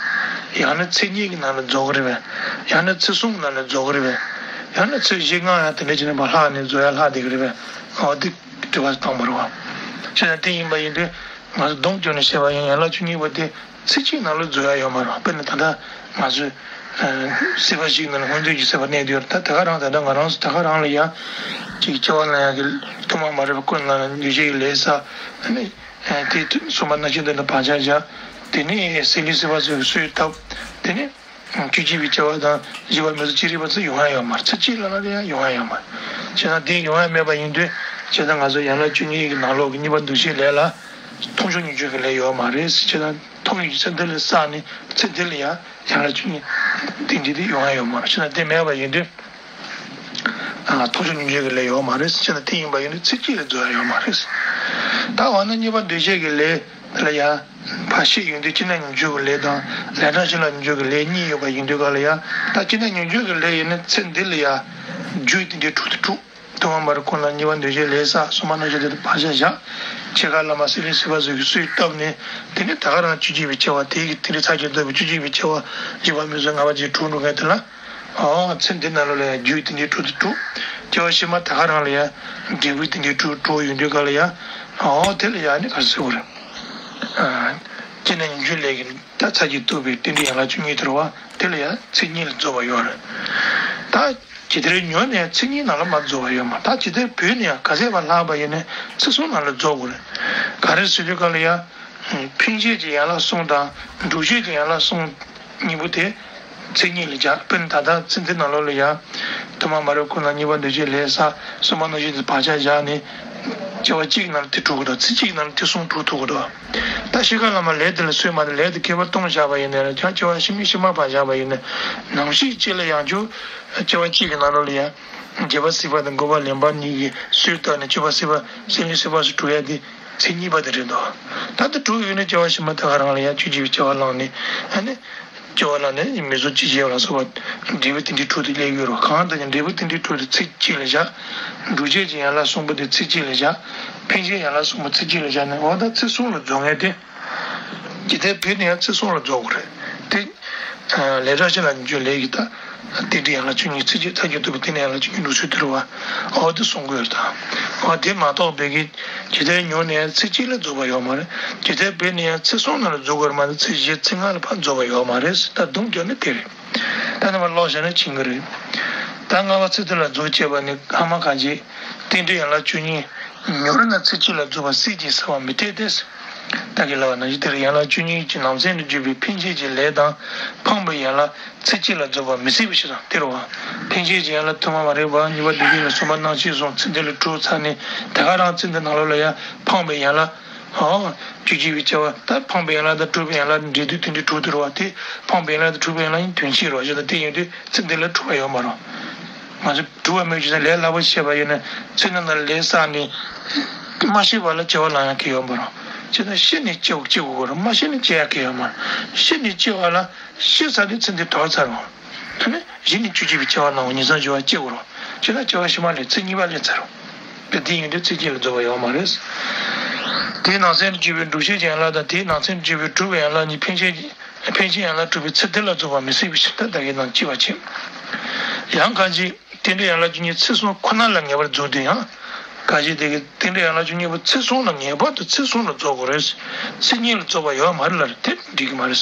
ཡང་ན་ཚེ་གཉིས་ཀྱི་ནང་ལ་རྫོགས་ཀྱི་རེད་པས། ཡང་ན་ཚེ་གསུམ་ནང་ལ་རྫོགས་ཀྱི་རེད་པས། ཡང་ན་ཚེ་བཞི་ལྔ་ཡང་དེ་འདྲ་བྱས་ནས་ཕར་ལྷག་ནས་རྫོགས་ཡ་ལྷག་བསྡད་ཀྱི་རེད་པས། འོ་དེ་དྲི་བ་བཏང་བ་རེད་པ། བྱས་ཙང་དེ་ཡིན་པ་ཡིན་དུས་ང་ཚོ་སྡོམ་བརྒྱབ་ནས་བཤད་པ་ཡིན། ཡན་ལག་བཅུ་གཉིས་པོ་དེ་ཚེ་གཅིག་ནང་ལ་རྫོགས་ཡ་ཡོད་མ་རེད། དཔེར་ན་ད་ལྟ་ང་ཚོས་ཨ་སྲིད་པ་ཞིག་ནང་ལ་མངོན་འདོད་ཀྱི་སྲིད་པ་གནས་བསྡད་ཡོད་རེད། ད་དེ་ག་རང་ད་ལྟ་ང་རང་ཚོ་དེ་ག་རང་ལ་ཡང་ཅིག་སྐྱེ་བ་ལེན་ཡག་གི་ཐུན་མོང་མ་རིག་པ་ཀུན་བསླངས་ནས་འདུ་ཤེས་ཀྱི་ལས་བསགས། ཨ་ནི་ཨ་དེ་གསུམ་པ་རྣམ་ཤེས་འདི་ལ་བག་ཆགས་བཞག་དེ་ནས་སྲེད་ལུས་སྲེད་པ་ཚོས་གསོས་བཏབ། དེ་ནས་བཅུ་གཅིག་པའི་སྐྱེ་བ་དང་བཞི་པ་མིང་གཟུགས་ཅི་རིགས་པ་ཚོ་ཡོང་ཡ་ཡོད་མ་རེད། ཚེ་གཅིག་ལ་ལ་དེ་ཡང་ཡོང་ཡ་ཡོད་མ་རེད། བྱས་ཙང་དེ་ཡོང་ཡ་མེད་པ་ཡིན་དུས་བྱས་ཙང་ང་ཚོ་ཡན་ལག་བཅུ་གཉིས་ཀྱི་ནང་ལོགས་ཀྱི་གཉིས་པ་འདུ་ཤེས་ལས་ལ་མཐོང་ཆོས་མྱོང་ཆོས་ཀྱི་ལས་ཡོད་མ་རེད། བྱས་ཙང་ ཐོགས་ཡོད་ཀྱི་ཚེ་འདི་ལ་བསགས་ནས་ཚེ་འདི་ལ་ཡང་ཡན་ལག་བཅུ་གཉིས་རྟེན་འབྲེལ་དེ་ཡོང་ཡ་ཡོད་མ་རེད། བྱས་ན་དེ་མེད་པ་ཡིན་དུས། ཨ། ཐོགས་བཅས་མྱོང་བྱེད་ཀྱི་ལས་ཡོད་མ་རེད། བྱས་ན་དེ་ཡིན་པ་ཡིན་དུས་ཚེ་གཅིག་ལ་རྫོགས་ཡ་ཡོད་མ་རེད། ད་འོ་ན་གཉིས་པ་འདུ་བྱེད་ཀྱི་ལས་ལ་ཡང་ཕར་བཤད་ཡོང་དུས་སྐྱེ་གནས་མྱོང་བྱེད་ཀྱི་ལས་དང་ལས་གྲོལ་བྱེད་ལ་མྱོང་བྱེད་ཀྱི་ལས་གཉིས་ཡོད་པ་ཡིན་དུས་ག་ལ་ཡང་ད་སྐྱེ་གནས་མྱོང་བྱེད་ཀྱི་ལས་ཡིན་ན་ཚེ་འདི་ལ་ཡང་རྒྱུ་རྟེན་འབྲེལ་དྲུག་དང་དྲུག་ཐོག་མར་ཁོ་ན་གཉིས་པ་འདུ་བྱེད་ལས་བསགས། གསུམ་པ་རྣམ་ཤེས་དེ་དང་བག་ཆགས་བཞག། ཕྱེད་ཀ་བླ་མ་སྲེད་ལེན་སྲེད་པ་སོགས་ཀྱིས་གསོས་བཏབ་ནས་དེ་ནས་ད་ག་རང་བཅུ་གཅིག་པའི་སྐྱེ་བ་དེ་ཡི་དེ་འདྲའི་ཚར་གཅིག་ཐོབ་པའི་བཅུ་གཅིག་པའི་སྐྱེ་བ་བཞི་པ་མི་བཟོད་ངན་པ་བརྒྱད་དྲུག་འགྲོ་མཁན་དེ་ལ། ཨོ་ཚེ་འདི་ནང་ལོགས་ལ་ཡང་རྒྱུའི་རྟེན་འབྲེལ་དྲུག་དང་དྲུག་སྐྱེ་བ་ཕྱི་མ་ད་ག་རང་ལ་ཡང་འབྲས་བུའི་རྟེན་འབྲེལ་དྲུག་དྲུག་ཡོང་དུས་ག་ལ་ཡང་ཨོ་དེ་ལ་ཡང་ནི་ག་རེ་ཟེར་དགོས་རེད། ཨ། སྐྱེ་གནས་མྱོང་བྱེད་ལས་ཀྱི། ད་ཚར་གཅིག་ཐོབ་པའི་རྟེན་འབྲེལ་ཡན་ལག་བཅུ་གཉིས་དེ་རེད་བ། དེ་ལ་ཡང་ཚེ་གཉིས་ལ་རྫོགས་པ་ཡོད་རེད། ད་ཇི་ལྟར་མྱུར་ནས་ཚེ་གཉིས་ནང་ལ་མ་རྫོགས་པ་ཡོད་མ་རེད། ད་ཇི་ལྟར་བུད་ནས་ཡང་ག་ཚད་བར་ལྷག་པ་ཡིན་ནའི་ཚེ་གསུམ་ནང་ལ་རྫོགས་དགོས་རེད། ག་རེ་ཟེར་དུས་ག་ལ་ཡང་འཕེན་བྱེད་ཀྱི་ཡན་ལག་གསུམ་དང་འགྲུབ་བྱེད་ཀྱི་ཡན་ལག་གསུམ་གཉིས་པོ་དེ་ཚེ་གཉིས་ལ་སྦྱར། དཔེར་ན་ད་ལྟ་ཚེ་འདི་ནང་ལོགས་ལ་ཡང་ཐོག་མ་མ་རིག་ཁོ་ན་གཉིས་པ་འདུ་བྱེད་ལས་བསགས། གསུམ་པ་རྣམ་ཤེས་དེ་བག་ཆགས་བཞག་ནས་སྐྱེ་བ་གཅིག་ནང་ལ་དེ་གྲུབ་ཀྱི་འདུག་ཚེ་གཅིག་ནང་ལ་དེ་གསུམ་གྲུབ་ཐུབ་ཀྱི་འདུག་ད་ཤི་ཁ་ལ་མ་ལས་དེ་ལ་སོས་མ་དེ་ལས་དེ་ཁྱད་པར་སྟོང་བཞག་པ་ཡིན་ནའི་ཡང་སྐྱེ་བ་ཕྱི་མའི་ཕྱི་མ་ཕར་བཞག་པ་ཡིན་ནའི་ནམ་ཞིག་ཅིག་ལ་ཡང་ཁྱོད་སྐྱེ་བ་གཅིག་གི་ནང་ལོགས་ལ་ཡང་བརྒྱད་པ་སྲིད་པ་དང་དགུ་པ་ལེན་པ་གཉིས་ཀྱིས་གསོས་བཏབ་ནས་བཅུ་པ་སྲིད་པ་སྲེད་ལེན་སྲེད་པ་སོགས་གྲུབ་ཡ་དེ་ཚེ་གཉིས་པ་དེ་རེད་འདུག་ད་དེ་གྲུབ་ཡོད་ན་སྐྱེ་བ་ཕྱི་མ་ད་ག་རང་ལ་ཡང་བཅུ་གཅིག་པའི་སྐྱེ་བ་བླངས་ནས་ཨ་ནི། སྐྱེ་བ་ལ་ནི་མི་བཟོད་ཅི་བྱེད་ལ་སོགས་པ་འབྲས་བུའི་རྟེན་འབྲེལ་དྲུག་དེ་སླེབས་ཡོད་རེད། གང་ལྟར་ཀྱང་འབྲས་བུའི་རྟེན་འབྲེལ་དྲུག་དེ་ཚེ་གཅིག་ལ་བཞག་འགྲུབ་བྱེད་ཀྱི་ཡན་ལག་གསུམ་པོ་དེ་ཚེ་གཅིག་ལ་བཞག་འཕེན་བྱེད་ཡན་ལག་གསུམ་པོ་ཚེ་གཅིག་ལ་བཞག་ནས་འོ་ད་ཚེ་གསུམ་ལ་རྫོགས་ངེས་ཏེ། ཇི་ལྟར་བུད་ནས་ཡང་ཚེ་གསུམ་ལ་རྫོགས་དགོས་རེད་དེ། ལས་གྲོལ་བྱེད་ལ་མྱོང་བྱེད་ཀྱི་ལས་ཀྱི་ད་རྟེན་འབྲེལ་ཡན་ལག་བཅུ་གཉིས་ཚེ་གཅིག་ཚར་གཅིག་ཐོབ་པའི་རྟེན་འབྲེལ་ཡན་ལག་བཅུ་གཉིས་འགྲུབ་ཚུལ་དེ་རེད་བ། འོ་དེ་གསུང་གི་ཡོད་རེད་ད། འོ་དེ་མ་གཏོགས་པའི་གི་ཇི་ལྟར་མྱུར་ནས་ཚེ་གཅིག་ལ་རྫོགས་པ་ཡོད་མ་རེད། ཇི་ལྟར་བུད་ནས་ཡང་ཚེ་གསུམ་ནང་ལ་རྫོགས་དགོས་རེད་མ་གཏོགས་ཚེ་བཞི་ཚེ་ལྔ་ལ་ཕར་རྫོགས་པ་ཡོད་མ་རེད། ད་དུང་བརྗོད་ན་དེ་རེད། ད་ནི་མ་ཀློག་བྱས་ན་ཕྱིན་གི་རེད། ད་ལྔ་པ་ཚེ་འདི་ལ་རྫོགས་ཅེས་པ་ནི་སྔ་མ་གང་ཅི། རྟེན་འབྲེལ་ཡན་ལག་བཅུ་གཉིས། མྱུར་ན་ཚེ་གཅིག་ལ་རྫོགས་པ་སྲིད་ཅེས་ཟེར་བ་མི་འཐད་དེ། ད་གིན་ལབ་པ་ནང་བཞིན་དེར་ཡན་ལག་བཅུ་གཉིས་ཀྱི་ནང་ཚན་དུ་གྱུར་པའི་འཕེན་བྱེད་ཀྱི་ལས་དང་འཕངས་པའི་ཡན་ལག་ཚེ་གཅིག་ལ་རྫོགས་པ་མི་སྲིད་པ་ཞིག་དང་དེ་རུ་བ། འཕེན་བྱེད་ཀྱི་ཡན་ལག་ཐོག་མ་མ་རིག་པ་གཉིས་པ་འདུ་བྱེད་ལ་གསུམ་པ་རྣམ་ཤེས་གསུམ་ཚེ་འདི་ལ་གྲུབ་ཚར་ནས་ད་ག་རང་ཚེ་འདི་ནང་ལོགས་ལ་ཡང་འཕངས་པའི་ཡན་ལག་ཨོ། བཅུ་གཅིག་པའི་སྐྱེ་བ་ད་འཕངས་པའི་ཡན་ལག་དང་གྲུབ་པའི་ཡན་ལག་འབྲས་དུས་དེ་འདྲའི་གྲུབ་དེ་རུ་བ་དེ་འཕངས་པའི་ཡན་ལག་དང་གྲུབ་པའི་ཡན་ལག་གཉིས་དོན་གཅིག་རེད་བ། ཞེ་ད་དེ་ཡིན་དུས་ཚེ་འདི་ལ་གྲུབ་པ་ཡོད་མ་རེད། ང་ཚོ་གྲུབ་པ་མེད་ཅེས་ལས་སླ་པོ་བཤད་པ་ཡིན་ན་ཚེ་འདི་ནང་ལ་ལས་བསགས་ནས་མ་ཤི་བ་ལ་སྐྱེ་བ་བླང་ཡག་གི་ཡོད་མ་རེད། ཅེས་ན་ཤི་ནས་སྐྱེ་བ་སྐྱེ་དགོས་རེད། མ་ཤི་ནས་སྐྱེ་ཡག་གི་ཡོད་མ་རེད། ཤི་ནས་སྐྱེ་བ་ལ་ཤི་ཚར་དུས་ཚེ་འདི་དོར་ཚར་རོ། ཨ་ནི་གཞི་ནས་བཅུ་གཅིག་པའི་སྐྱེ་བ་ནང་ཉིང་མཚམས་སྦྱོར་བ་སྐྱེ་དགོས་རོ། ཅེས་ན་སྐྱེ་བ་ཕྱི་མ་ལས་ཚེ་གཉིས་པ་ལས་ཚར་རོ། དེ་དེ་ཡིན་དུས་ཚེ་གཅིག་ལ་རྫོགས་པ་ཡོད་མ་རེད། དེའི་ནང་ཚན་དུ་གྱུར་པའི་འགྲུབ་བྱེད་ཀྱི་ཡན་ལག་དང་དེའི་ནང་ཚན་དུ་གྱུར་པའི་གྲུབ་པའི་ཡན་ལག་གཉིས་འཕེན་བྱེད་འཕེན་བྱེད་ཡན་ལག་གྲུབ་པའི་ཚེ་འདི་ལ་རྫོགས་པ་མི་སྲིད་པའི་ཕྱིར་ད་ལྟ་གི་ནང་གཅིག་པ་ཕྱིན། ཡང་གང་ཅི། རྟེན་འབྲེལ་ཡན་ལག་བཅུ་གཉིས་ཚེ་གསུམ་ཁོ་ན་ལ་ངེས་པར་རྫོགས་དུས་ཡང་། གང་ཅི་དེ་གི་རྟེན་འབྲེལ་ཡན་ལག་བཅུ་གཉིས་པོ་ཚེ་གསུམ་ལ་ངེས་པར་དུ་ཚེ་གསུམ་ལ་རྫོགས་དགོས་རེད། ཚེ་གཉིས་ལ་རྫོགས་པ་ཡོད་མ་རེད་ལ་རེད་དེ་འགྲིག་གི་མ་རེད།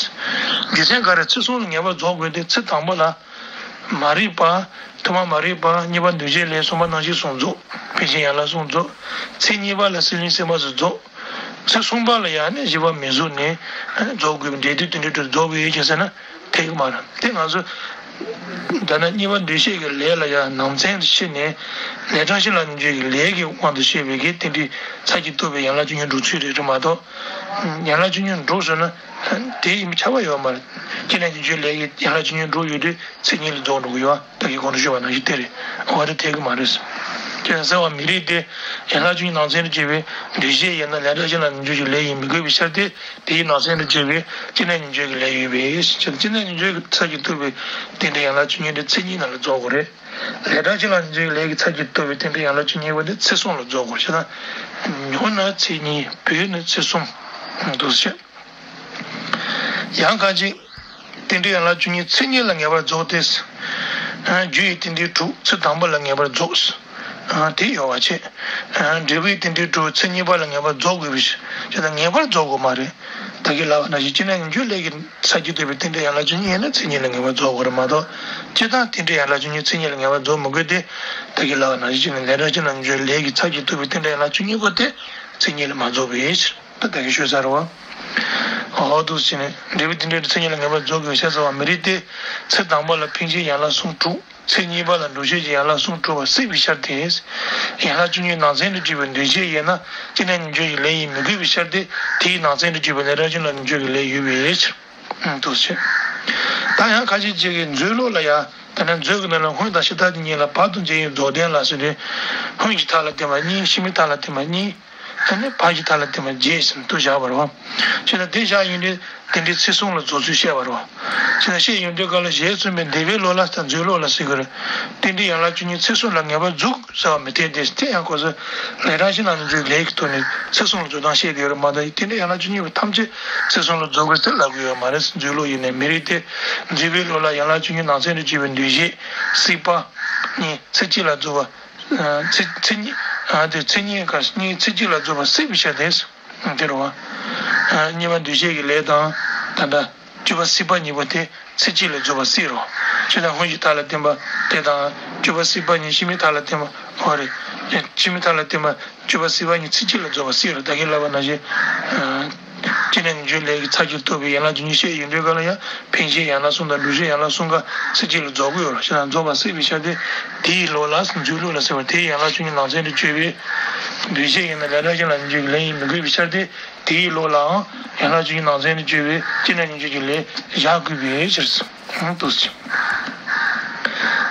རྒྱུ་མཚན་ག་རེ་ཚེ་གསུམ་ལ་ངེས་པར་རྫོགས་དགོས་དེ་ཚེ་དང་པོ་ལ། མ་རིག་པ། ཐོག་མ་མ་རིག་པ་གཉིས་པ་འདུ་བྱེད་ལས་གསུམ་པ་རྣམ་ཤེས་གསུམ་རྫོགས། འཕེན་བྱེད་ཡན་ལག་གསུམ་རྫོགས། ཚེ་གཉིས་པ་ལ་སྲེད་ལེན་སྲེད་པ་སོགས་རྫོགས། ཚེ་གསུམ་པ་ལ་ཡང་ནི་བཞི་པ་མི་བཟོད་ནས་རྫོགས་དགོས་པའི་འབྲས་དུས་དེ་འདྲའི་དུས་རྫོགས་པའི་ཡོད་ཀྱང་ཟེར་ན་དེ་གི་མ་རེད། དེ་ང་ཚོ་ད་ནི་གཉིས་པ་འདུ་བྱེད་ཀྱི་ལས་ལ་ཡང་ནང་ཚན་དུ་ཕྱེ་ནས་ལས་གྲོལ་བྱེད་ལ་མྱོང་བྱེད་ཀྱི་ལས་ཀྱི་དབང་དུ་བྱས་པའི་གི་རྟེན་འབྲེལ་ཚར་གཅིག་ཐོབ་པའི་ཡན་ལག་བཅུ་གཉིས་འགྲུབ་ཚུལ་རེད་མ་གཏོགས། ཡན་ལག་བཅུ་གཉིས་འགྲུབ་སོང་ན་དེ་ཡིན་ཁྱབ་པ་ཡོད་མ་རེད། སྐྱེ་གནས་མྱོང་བྱེད་ལས་ཀྱི་ཡན་ལག་བཅུ་གཉིས་འགྲུབ་ཡོད་དུས། ཚེ་གཉིས་ལ་རྫོགས་འགྲོ་གི་ཡོད་པ་ད་གིན་གོང་དུ་ཞུས་པ་ནང་བཞིན་དེ་རེད། འོ་དེ་འཐད་གི་མ་རེད། ཅེས་ཟེར་བ་མི་རིགས་ཏེ། ཡན་ལག་བཅུ་གཉིས་ནང་ཚན་དུ་གྱུར་པའི་འདུ་བྱེད་ཡིན་ན་ལས་གྲོལ་བྱེད་ལ་མྱོང་བྱེད་ཀྱི་ལས་ཡིན་མི་དགོས་པའི་ཕྱིར་ཏེ། དེའི་ནང་ཚན་དུ་གྱུར་པའི་སྐྱེ་གནས་མྱོང་བྱེད་ཀྱི་ལས་ཡོད་པས་ཅེས་སྐྱེ་གནས་མྱོང་བྱེད་ཀྱི་ཚར་གཅིག་ཐོབ་པའི་རྟེན་འབྲེལ་ཡན་ལག་བཅུ་གཉིས་དེ་ཚེ་གཉིས་ནང་ལ་རྫོགས་དགོས་རེད། ལས་གྲོལ་བྱེད་ལ་མྱོང་བྱེད་ཀྱི་ལས་ཀྱི་ཚར་གཅིག་ཐོབ་པའི་རྟེན་འབྲེལ་ཡན་ལག་བཅུ་གཉིས་པོ་དེ་ཚེ་གསུམ་ལ་རྫོགས་དགོས་ཞེ་ན། མྱུར་ན་ཚེ་གཉིས་བུད་ན་ཚེ་གསུམ་འདུག་ཟེར། ཡང་གང་ཅི། རྟེན་འབྲེལ་ཡན་ལག་བཅུ་གཉིས་ཚེ་གཉིས་ལ་ངེས་པར་རྫོགས་ཏེ། རྒྱུ་ཡི་རྟེན་འབྲེལ་དྲུག་ཚེ་དང་པོ་ལ་ངེས་པར་རྫོགས། དེ་ཡོད་པ་བྱས། འབྲས་བུའི་རྟེན་འབྲེལ་དྲུག་ཚེ་གཉིས་པ་ལ་ངེས་པར་རྫོགས་དགོས་པའི་ཕྱིར། ཅེས་དང་ངེས་པར་རྫོགས་དགོས་མ་རེད། ད་གིན་ལབ་པ་ནང་བཞིན་སྐྱེ་གནས་མྱོང་བྱེད་ལས་ཀྱི་ཚར་གཅིག་ཐོབ་པའི་རྟེན་འབྲེལ་ཡན་ལག་བཅུ་གཉིས་ཡིན་ན་ཚེ་གཉིས་ལ་ངེས་པར་རྫོགས་དགོས་རེད་མ་གཏོགས། སྤྱིར་བཏང་རྟེན་འབྲེལ་ཡན་ལག་བཅུ་གཉིས་ཚེ་གཉིས་ལ་ངེས་པར་རྫོགས་མི་དགོས་ཏེ། ད་གིན་ལབ་པ་ནང་བཞིན་ལས་གྲོལ་བྱེད་ལ་མྱོང་བྱེད་ལས་ཀྱི་ཚར་གཅིག་ཐོབ་པའི་རྟེན་འབྲེལ་ཡན་ལག་བཅུ་གཉིས་པོ་དེ་ཚེ་གཉིས་ལ་མ་རྫོགས་པའི་ཕྱིར། ད་ལྟ་གི་ཤོད་ཚར་བ། འོ་འདུག་སེ་བྱས་ནས་འབྲས་བུའི་རྟེན་འབྲེལ་གྱི་མཚན་ཉིད་ལ་ངེས་པར་རྫོགས་དགོས་པའི་ཕྱིར་ཟེར་བ་མི་རིགས་ཏེ། ཚེ་དང་པོ་ལ་འཕེན་བྱེད་ཡན་ལག་གསུམ་དྲུག་ཚེ་གཉིས་པ་ལ་འགྲུབ་བྱེད་ཀྱི་ཡན་ལག་གསུམ་དྲུག་པ་བསྲེགས་པའི་ཕྱིར་ཏེ། ཡན་ལག་བཅུ་གཉིས་ནང་ཚན་དུ་གྱུར་པའི་འདུས་བྱས་ཡོད་ན་ཅི་ནས་ཉིད་འགྱུར་གྱི་ལས་ཡིན་མི་དགོས་པའི་ཕྱིར་ཏེ། དེའི་ནང་ཚན་དུ་གྱུར་པའི་ལས་རང་བཞིན་ལ་ཉིད་འགྱུར་གྱི་ལས་ཡོད་པའི་ཕྱིར། འདུག་སེ་བྱས། ད་ཡང་ཁ་ཅིག་ཅིག་གིས་མཛོད་ལུགས་ལ་ཡང་། ད་ནི་མཛོད་ཀྱི་ནང་ལ་སྔོན་དང་ཕྱི་ཐ་དད་གཉིས་ལ་བར་དུ་འབྱེད་པའི་རྫོགས་ལྡན་ལ་ཟེར་ཏེ། སྔོན་གྱི་མཐའ་ལ་བརྟེན་པ་གཉིས། ཕྱི་མའི་མཐའ་ལ་བརྟེན་པ་གཉིས། ཨ་ནི་བར་གྱི་མཐའ་ལ་བརྟེན་པ་བརྒྱད་ཟེར་དུ་བཞག་པ་རེད་བ། བྱས་ན་དེ་བཞག་ཡོང་དུས་རྟེན་འབྲེལ་ཚེ་གསུམ་ལ་རྫོགས་ཚུལ་བཤད་པ་རེད་བ། བྱས་ན་བཤད་ཡོང་དུས་སྐབས་ལ་ཞེས་གསུངས་པའི་འདས་པའི་ལུགས་ལ་དང་མཛོད་ལུགས་ལ་ཟེར་གྱི་རེད། རྟེན་འབྲེལ་ཡན་ལག་བཅུ་གཉིས་ཚེ་གསུམ་ལ་ངེས་པར་འཇུག་ཟེར་བ་མི་འཐད་དེ། དེ་ཡང་ཁོ་ཚོ་ལས་རང་བཞིན་ལ་ཉིད་འགྱུར་ལས་ཀྱི་ཐོག་ནས་ཚེ་གསུམ་ལ་རྫོགས་སྟངས་བཤད་ཀྱི་ཡོད་རེད་མ་གཏོགས། རྟེན་འབྲེལ་ཡན་ལག་བཅུ་གཉིས་པོ་ཐམས་ཅད་ཚེ་གསུམ་ལ་རྫོགས་དགོས་ཟེར་ལབ་ཀྱི་ཡོད་མ་རེད། མཛོད་ལུགས་ཡིན་ནའི་མི་རིགས་ཏེ། མཛོད་པའི་ལུགས་ལ་ཡན་ལག་བཅུ་གཉིས་ནང་ཚན་དུ་གྱུར་པའི་འདུས་བྱས་བསྲེགས་པ་གཉིས་ཚེ་གཅིག་ལ་རྫོགས་པ། ཚེ་ཚེ་གཉིས་ཨ་དེ་ཚེ་གཉིས་ཀ་གཉིས་ཚེ་གཅིག་ལ་རྫོགས་པ་བསྲེགས་པའི་ཕྱིར་ཏེ། དེ་རུ་བ། གཉིས་པ་འདུས་བྱས་ཀྱི་ལས་དང་། ད་ལྟ་བཅུ་པ་བསྲེགས་པ་གཉིས་པོ་དེ་ཚེ་གཅིག་ལ་རྫོགས་པ་བསྲེགས་རོ། ཕྱི་དང་སྔོན་གྱི་མཐའ་ལ་བརྟེན་པ་དེ་དང་། བཅུ་པ་བསྲེགས་པ་གཉིས་ཕྱི་མའི་མཐའ་ལ་བརྟེན་པ། འོ་རེད། ཕྱི་མའི་མཐའ་ལ་བརྟེན་པ་བཅུ་པ་བསྲེགས་པ་གཉིས་ཚེ་གཅིག་ལ་རྫོགས་པ་བསྲེགས་རོ། ད་གིན་ལབ་པ་ནང་བཞིན། ཅི་ནས་ཉིད་འགྱུར་ལས་ཀྱི་ཚར་གཅིག་རྟོགས་པའི་ཡན་ལག་བཅུ་གཉིས་བཤད་ཡོང་དུས་སྐབས་ལ་ཡང་འཕེན་བྱེད་ཡན་ལག་གསུམ་དང་འགྲུབ་བྱེད་ཡན་ལག་གསུམ་ཀ་ཚེ་གཅིག་ལ་རྫོགས་ཀྱི་ཡོད་རོ། ཕྱི་དང་རྫོགས་པ་བསྲེགས་པའི་ཕྱིར་ཏེ། དེའི་ལུགས་ལ་མཛོད་ལུགས་ལ་ཟེར་བ་དེའི་ཡན་ལག་བཅུ་གཉིས་ནང་ཚན་དུ་གྱུར་པའི་འདུས་བྱས་ཡིན་ན་ལས་རང་བཞིན་ལ་ཉིད་འགྱུར་གྱི་ལས་ཡིན་མི་དགོས་པའི་ཕྱིར་ཏེ། དེའི་ལུགས་ལའང་ཡན་ལག་བཅུ་གཉིས་ནང་ཚན་དུ་གྱུར་པའི་ཅི་ནས་ཉིད་འགྱུར་གྱི་ལས་བཞག་དགོས་པའི་ཕྱིར། འདུག་སེ།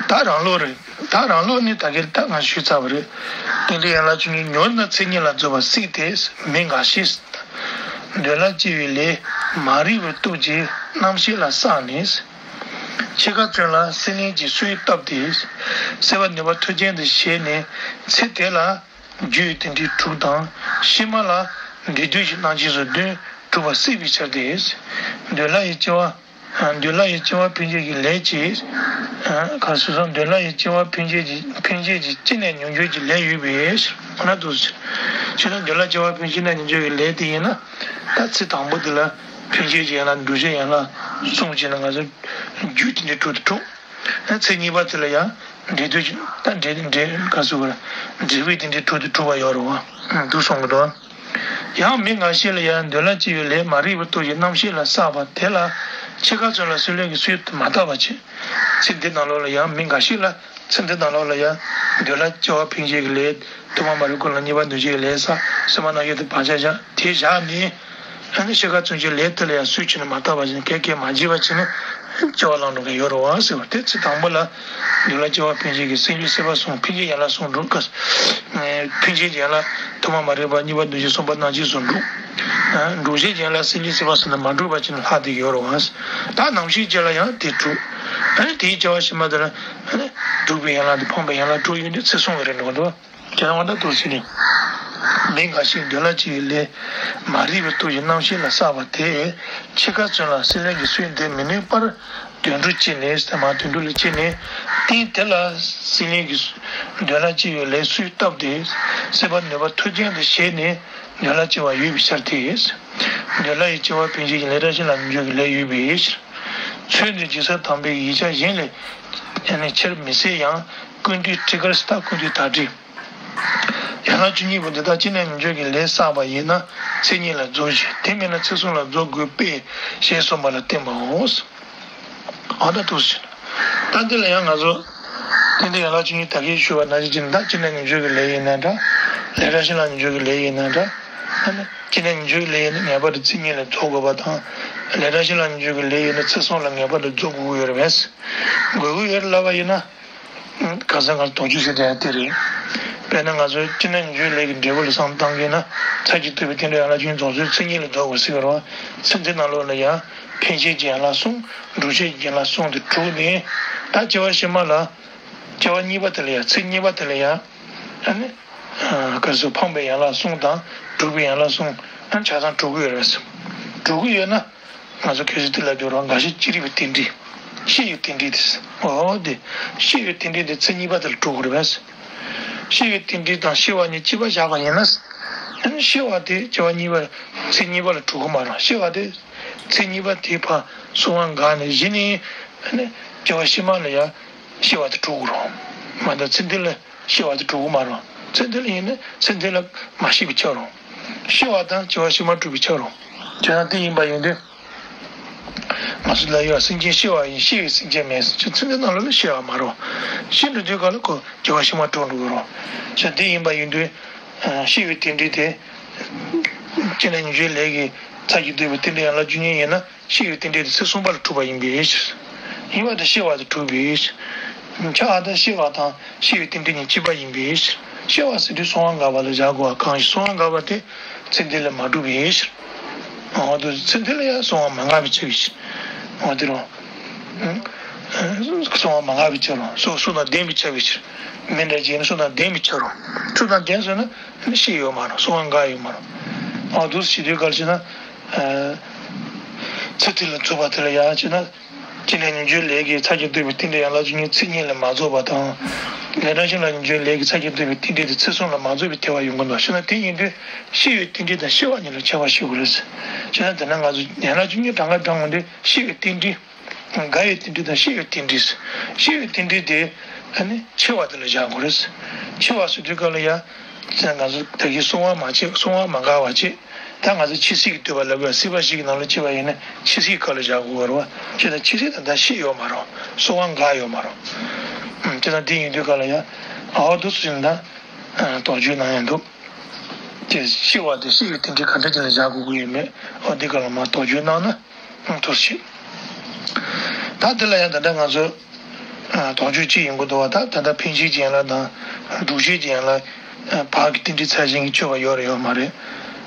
ད་རང་ལུགས་རེད། ད་རང་ལུགས་ནི་ད་གིན་ད་ང་ཞུས་ཚར་བ་རེད། རྟེན་འབྲེལ་ཡན་ལག་བཅུ་གཉིས་ཉོར་ན་ཚེ་གཉིས་ལ་རྫོགས་པ་བསྲེགས་ཏེ། མི་འགའ་ཞིག་འདོད་ལ་སྐྱེ་བའི་ལས་མ་རིག་པའི་སྟོབས་ཀྱིས་རྣམ་ཤེས་ལ་བསགས་ནས། འཆི་ཁ་ཚུན་ལ་སྲེད་ལེན་གྱི་སྲོལ་བཏབ་སྟེ། སྲེད་པ་ནུས་པ་མཐུ་ཅན་དུ་བྱས་ནས་ཚེ་དེ་ལ་རྒྱུའི་རྟེན་འབྲེལ་དྲུག་དང་། ཕྱི་མ་ལ་འབྲས་དུས་ཀྱི་རྣམ་ཤེས་སོགས་བདུན་གྲུབ་པ་བསྲེགས་པའི་ཕྱིར་ཏེ། འདོད་ལ་ཡི་སྐྱེ་བ། འདོད་ལ་ཡི་སྐྱེ་བ་འཕེན་བྱེད་ཀྱི་ལས་ཀྱིས། ག་སོ་སོ་འདོད་ལ་ཡི་སྐྱེ་བ་འཕེན་བྱེད་ཀྱི་འཕེན་བྱེད་ཀྱི་ཅི་ནས་ཉིད་འགྱུར་གྱི་ལས་ཡོད་པའི་ཕྱིར། འོ་ན་འདུག་ཟེར། ཕྱི་ལ་འདོད་ལ་སྐྱེ་བ་འཕེན་བྱེད་ཅི་ནས་ཉིད་འགྱུར་གྱི་ལས་དེ་ཡིན་ན། ད་ཚེ་དང་པོ་དེ་ལ་འཕེན་བྱེད་ཀྱི་ཡན་ལག་འགྲུབ་བྱེད་ཡན་ལག་གསུམ་བྱས་ན་ང་ཚོ་རྒྱུའི་རྟེན་འབྲེལ་དྲུག་དང་དྲུག་ཚེ་གཉིས་པ་དེ་ལ་ཡང་འབྲས་དུས་ཀྱི་ད་འབྲས་འབྲས་ག་ཟེར་བ་འབྲས་བུའི་རྟེན་འབྲེལ་དྲུག་དང་དྲུག་པ་ཡོད་རེད་བ། འདུག་གསུང་གི་འདུག་ཡང་མི་འགའ་ཞིག་ལ་ཡང་འདོད་ལ་སྐྱེ་བའི་ལས་མ་རིག་པའི་སྟོབས་ཀྱིས་རྣམ་ཤེས་ལ་བསགས་པ་དེ་ལ་འཆི་ཁ་ཚུན་ལ་སྲེད་ལེན་གྱི་སྲོལ་མ་བཏབ་པ་བྱས། ཚེ་འདི་ནང་ལོགས་ལ་ཡང་མི་འགའ་ཞིག་ལ་ཚེ་འདི་ནང་ལོགས་ལ་ཡང་འདོད་ལ་སྐྱེ་བ་འཕེན་བྱེད་ཀྱི་ལས་ཐོག་མ་མ་རིག་ཀུན་ལ་གཉིས་པ་འདུས་བྱས་ཀྱི་ལས་བསགས། སེམས་པ་རྣམ་ཤེས་དེ་བག་ཆགས་བཞག་དེ་བཞག་ནས། ཨ་ནི་འཆི་ཁ་ཚུན་ཆད་ལས་དེ་ལ་ཡང་སྲོལ་ཕྱིན་ནས་མ་བཏབ་པ་བཞིན་གས་གས་མ་བྱས་པ་བྱས་ནས་སྐྱེ་བ་བླངས་འགྲོ་མཁན་ཡོད་རེད་བ་ཟེར་བ་དེ། ཚེ་དང་པོ་ལ་འདོད་ལ་སྐྱེ་བ་འཕེན་བྱེད་ཀྱི་སྲེད་ལེན་སྲེད་པ་གསུམ། འཕེན་བྱེད་ཡན་ལག་གསུམ་འགྲུབ་སྐབས། འཕེན་བྱེད་ཀྱི་ཡན་ལག་ཐོག་མ་མ་རིག་པ། གཉིས་པ་འདུས་བྱས། གསུམ་པ་རྣམ་ཤེས་སོགས་འགྲུབ། འགྲུབ་བྱེད་ཀྱི་ཡན་ལག་སྲེད་ལེན་སྲེད་པ་གསུམ་དེ་མ་འགྲུབ་པ་བྱས་ནས་ལྷག་བསྡད་ཀྱི་ཡོད་རེད་བ། ད་རྣམ་ཤེས་ཅིག་ལ་ཡང་དེ་འགྲུབ། ཨ་ནི་དེའི་སྐྱེ་བ་ཕྱི་མ་དེ་ལ་ཨ་ནི་འགྲུབ་པའི་ཡན་ལག་དང་འཕངས་པའི་ཡན་ལག་དྲུག་ཡོད་དུས་ཚེ་གསུམ་གྱི་རེད་འགྲོ་གི་འདུག་ཁྱེད་རང་དབང་ཐང་དུ་ཟིན་ནས། མི་འགའ་ཞིག་འདོད་ལ་སྐྱེ་བའི་ལས་མ་རིག་པའི་སྟོབས་ཀྱིས་རྣམ་ཤེས་ལ་བསགས་པ་དེས་འཆི་ཁ་ཚུན་ལ་སྲེད་ལེན་གྱི་སྲོལ་འདི་མི་ནུས་པར་དུད་འགྲོར་སྐྱེས་ནས། སེམས་མ་དུད་འགྲོ་ལ་སྐྱེས་ནས། རྟེན་དེ་ལ་སྲེད་ལེན་གྱི་འདོད་ལ་སྐྱེ་བའི་ལས་སྲོལ་བཏབ་སྟེ། སྲེད་པ་ནུས་པ་མཐུ་ཅན་དུ་བྱས་ནས་འདོད་ལ་སྐྱེ་བ་ཡོད་པའི་ཕྱིར་ཏེ། འདོད་ལ་ཡི་སྐྱེ་བ་འཕེན་བྱེད་ཀྱི་ལས་རང་བཞིན་ལ་ཉིད་འགྱུར་གྱི་ལས་ཡོད་པའི་ཕྱིར། ཚུལ་འདི་ཇི་སྲིད་དམ་པའི་ཡིག་ཆ་གཞན་ལས་ནི་ཆེར་མི་གསལ་ཡང་། ཀུན་བཏུས་ཊཱི་ཀ་ར་སི་ཏ། ཀུན་བཏུས་ད་ཊཱི། ཡན་ལག་བཅུ་གཉིས་པོ་འདི་དག་ཅི་ནས་ཉིད་འགྱུར་གྱི་ལས་བསགས་པ་ཡིན་ན་ཚེ་གཉིས་ལ་རྫོགས་ཤིང་། དེ་མིན་ན་ཚེ་གསུམ་ལ་རྫོགས་དགོས་པས་ཞེས་གསུངས་པ་ལ་བརྟེན་པའོ། འོ་ད་འདུག་སེ་བྱས། ད་འདི་ལ་ཡང་ང་ཚོ་རྟེན་འབྲེལ་ཡན་ལག་བཅུ་གཉིས་ད་གིན་ཞུས་པ་ནང་བཞིན་བྱས་ན། ད་ཅི་ནས་ཉིད་འགྱུར་གྱི་ལས་ཡིན་ན་འདྲ། ལས་རང་བཞིན་ལ་ཉིད་འགྱུར་གྱི་ལས་ཡིན་ན་འདྲ། ཨ་ནི་ཅི་ནས་ཉིད་འགྱུར་གྱི་ལས་ཡིན་ན་ངེས་པར་དུ་ཚེ་གཉིས་ལ་རྫོགས་དགོས་པ་དང་། ལས་རང་བཞིན་ལ་ཉིད་འགྱུར་གྱི་ལས་ཡིན་ན་ཚེ་གསུམ་ལ་ངེས་པར་དུ་རྫོགས་དགོས་ཀྱི་ཡོད་རེད་པས། དགོས་ཀྱི་ཡོད་རེད་ལབ་པ་ཡིན་ན། གང་ཟག་ང་ཚོ་དོགས་གཅོད་བྱེད་དེ་ཡང་དེ་རེད། དཔེར་ན་ང་ཚོ་ཅི་ནས་ཉིད་འགྱུར་ལས་ཀྱི་འབྲས་བུ་ལ་བསམ་བློ་བཏང་གིན་ན། ཚར་གཅིག་རྟོགས་པའི་རྟེན་འབྲེལ་ཡན་ལག་བཅུ་གཉིས་རྫོགས་ཚུལ་ཚེ་གཉིས་ལ་རྫོགས་པར་ཟེར་གྱི་རེད་བ། ཚེ་འདི་ནང་ལོགས་ལ་ཡང་འཕེན་བྱེད་ཀྱི་ཡན་ལག་གསུམ། འགྲུབ་བྱེད་ཀྱི་ཡན་ལག་གསུམ་དེ་གྲུབ་ནས། ད་སྐྱེ་བ་ཕྱི་མ་ལ། སྐྱེ་བ་གཉིས་པ་དེ་ལ་ཡང་། ཚེ་གཉིས་པ་དེ་ལ་ཡང་། ཨ་ནི། ག་རེ་ཟེར། འཕངས་པའི་ཡན་ལག་གསུམ་དང་། འགྲུབ་པའི་ཡན་ལག་གསུམ། ཨ་ནི་ཆ་ཚང་གྲུབ་ཀྱི་ཡོད་རེད། གྲུབ་ཀྱི་ཡོད་ན། ང་ཚོ་གལ་སྲིད་དེ་ལ་འགྱུར་བ་འགའ་ཞིག་ཅི་རིགས་པའི་རྟེན་འབྲེལ། ཤེས་པའི་རྟེན་འབྲེལ་དེ། འོ་དེ། ཤེས་པའི་རྟེན་འབྲེལ་དེ་ཚེ་གཉིས་པ་དེ་ལ་གྲུབ་དགོས་རེད་པས། ཤེས་པའི་རྟེན་འབྲེལ་དང་ཤེས་པ་གཉིས་གཅིག་པ་བཞག་པ་ཡིན་ན། ཤེས་པ་དེ་སྐྱེ་བ་གཉིས་པ། ཚེ་གཉིས་པ་ལ་གྲུབ་ཀྱི་མ་རེད། ཤེས་པ་དེ་ཚེ་གཉིས་པ་དེ་ཕར་གསང་བ་འགགས་ནས་གཞི་ནས་སྐྱེ་བ་ཕྱི་མ་ལ་ཡང་ཤེས་པ་དེ་གྲུབ་ཀྱི་རེད། མ་གཏོགས་ཚེ་འདི་ལ་ཤེས་པ་དེ་གྲུབ་ཀྱི་མ་རེད། ཚེ་འདི་ལ་ཡིན་ན་ཚེ་འདི་ལ་མ་ཤེས་པས་ཁྱབ་རེད། ཤེས་པ་དང་སྐྱེ་བ་ཕྱི་མ་གྲུབ་པས་ཁྱབ་རེད། བྱས་ན་དེ་ཡིན་པ་ཡིན་དུས། ལ་ཡོད། སེམས་ཅན་ཤི་བ་ཡིན། ཤི་བའི་སེམས་ཅན་མེད་ཟེར། ཚེ་འདི་ནང་ལོགས་ལ་ཤི་བ་མ་རུང་། ཤི་འགྲོ་དུས་ག་ལ་ཁོ་སྐྱེ་བ་ཕྱི་མ་འགྲོ་འགྲོ་གི་རུང་། ཤི་འདི་ཡིན་པ་ཡིན་དུས། ཤི་བའི་རྟེན་འབྲེལ་དེ། ཅི་ནས་ཉིན་རྒྱུན་ལས་ཀྱི་ཚ་གྱང་བཏབ་པའི་རྟེན་འབྲེལ་ཡན་ལག་བཅུ་གཉིས་ཡིན་ན། ཤི་བའི་རྟེན་འབྲེལ་དེ་ཚེ་གསུམ་པ་ལ་གྲུབ་པ་ཡིན་པའི་ཕྱིར། ཡིན་པ་དང་ཤི་བ་དང་གྲུབ་པའི་ཕྱིར། ཁྱབ་པ་དང་ཤི་བ་དང་ཤི་བའི་རྟེན་འབྲེལ་གཉིས་གཅིག་པ་ཡིན་པའི་ཕྱིར། ཤི་བ་ཟེར་དུས་གསང་བ་འགགས་པ་ལ་བཞག་དགོས་པ་གང་ཞིག་གསང་བ་འགགས་པ་དེ་ཚེ་འདི་ལས་མ་གྲུབ་པའི་ཕྱིར། འོ་དེ་ཚེ་འདི་ལ་ཡང་གསང་བ་མ་འགགས་པའི་ཕྱིར། འོ་དེ་རུང་། གསང་བ་མ་འགགས་པའི་ཕྱིར་རོ། གསང་གསང་དང་ལྡན་པའི་ཕྱིར་བའི་ཕྱིར། མི་འདྲ་བྱས་ནས་གསང་དང་ལྡན་པའི་ཕྱིར་རོ། གསང་དང་ལྡན་ཟེར་ན་ཤི་ཡོད་མ་རེད། གསང་བ་འགགས་ཡོད་མ་རེད། འོ་དེ་ཟེར་དུས་ག་ལ་བྱས་ན། ཚེ་འདི་ལ་རྫོགས་པ་དེ་ལ་ཡང་བྱས་ན། ཅི་ནས་ཉིན་རྒྱུན་ལས་ཀྱི་ཚ་གྱང་བཏབ་པའི་རྟེན་འབྲེལ་ཡན་ལག་བཅུ་གཉིས་ཚེ་གཉིས་ལས་མ་རྫོགས་པ་དང་། ལན་གྲངས་གཞན་ལ་ཉིན་རྒྱུན་ལས་ཀྱི་ཚ་གྱང་བཏབ་པའི་རྟེན་འབྲེལ་དེ་ཚེ་གསུམ་ལ་མ་རྫོགས་པའི་ཐལ་བ་ཡོང་གི་འདུག་ཤི་ན་དེ་ཡིན་དུས་ཤི་བའི་རྟེན་འབྲེལ་དང་ཤི་བ་གཉིས་ལ་ཁྱད་པར་ཤེས་དགོས་རེད། བྱས་ན་དེ་ན་ང་ཚོ་ཡན་ལག་བཅུ་གཉིས་གྲངས་ཀ་བགྲང་འོང་དུས་ཤི་བའི་རྟེན་འབྲེལ། འགག་པའི་རྟེན་འབྲེལ་དང་ཤི་བའི་རྟེན་འབྲེལ། ཤི་བའི་རྟེན་འབྲེལ་དེ་ཨ་ནི་འཆི་བ་དེ་ལ་བཞག་དགོས་རེད། འཆི་བ་ཟེར་དུས་ག་ལ་ཡ། ང་ཚོ་ད་གིན་གསང་བ་མ་བྱས། གསང་བ་མ་འགགས་པ་བྱས། ད་ང་ཚོ་འཆི་སྲིད་ཀྱི་འདོད་པ་ལབ་པའི་སྲིད་པ་ཞིག་གི་ནང་ལ་སྐྱེས་པ་ཡིན་ན་འཆི་སྲིད་ག་ལ་བཞག་དགོས་པ་རེད་བ། བྱས་ཙང་འཆི་སྲིད་དང་ད་ཤི་ཡོད་མ་རེད། གསང་བ་འགགས་ཡོད་མ་རེད། བྱས་ཙང་དེ་ཡིན་དུས་ག་ལ་ཡ། འོ་དེ་ཚོ་ཡིན་ན། དོགས་གཅོད་གནང་ཡ་འདུག་དེ་ཤི་བ་དེ་ཤི་བའི་རྟེན་འབྲེལ་ག་འདྲ་ཅིག་ལ་བཞག་དགོས་ཀྱི་ཡོད་མེད། འོ་འདི་ག་ལ་མ་དོགས་གཅོད་གནང་ན་ཐུགས་རྗེ་ཆེ། ད་དེ་ལ་ཡང་ད་ལྟ་ང་ཚོ་དོགས་གཅོད་ཅི་ཡིན་དགོས་འདུག་བ། ད་ད་ལྟ་འཕེན་བྱེད་ཀྱི་ཡན་ལག་དང་སྒྲུབ་བྱེད་ཀྱི་ཡན་ལག་བར་གྱི་རྟེན་འབྲེལ་ཚད་གཞན་གྱིས་གཅོད་པ་ཡོད་རེད་ཡོད་མ་རེད།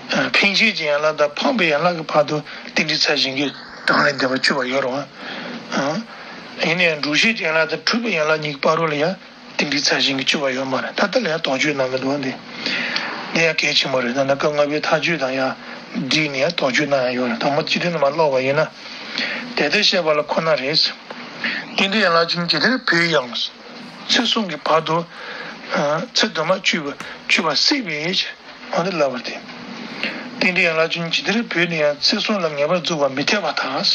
འཕེན་བྱེད་ཀྱི་ཡན་ལག་དང་འཕངས་པའི་ཡན་ལག་གི་བར་དུ་རྟེན་འབྲེལ་ཚད་གཞན་གྱིས་གྲངས་ལས་འདས་པ་གཅོད་པ་ཡོད་རེད་བ། ཡིན་ནའང་སྒྲུབ་བྱེད་ཀྱི་ཡན་ལག་དང་སྒྲུབ་པའི་ཡན་ལག་གཉིས་ཀྱི་བར་དུ་ལ་ཡང་རྟེན་འབྲེལ་ཚད་གཞན་གྱིས་གཅོད་པ་ཡོད་མ་རེད། ད་ལྟ་ལ་ཡང་དོགས་གཅོད་གནང་གི་འདུག་བ། འདི་འདི་ཡང་གལ་ཆེན་པོ་རེད། ད་ལྟ་སྐབས་ལྔ་པའི་མཐའ་དཔྱོད་དང་ཡང་འདྲིས་ནས་ཡང་དོགས་གཅོད་གནང་ཡ་ཡོད་རེད། དང་པོ་སྤྱི་དོན་ནང་མར་ཀློག་པ་ཡིན་ན། དེ་ལྟར་བཤད་པ་ལ་ཁོ་ན་རེ། རྟེན་འབྲེལ་ཡན་ལག་བཅུ་གཉིས་ཇི་ལྟར་བོད་ཡང་། ཚེ་གསུམ་གྱི་བར་དུ་ཚེ་འདོད་མ་གཅོད་པ་གཅོད་པ་སྲིད་པའི་ཕྱིར། འོ་འདི་ལབ་པ་སྟེ། རྟེན་འབྲེལ་ཡན་ལག་བཅུ་གཉིས་ཇི་ལྟར་བོད་ནས་ཡང་ཚེ་གསུམ་ལ་ངེས་པར་རྫོགས་པར་མི་འཐད་པ་དང་།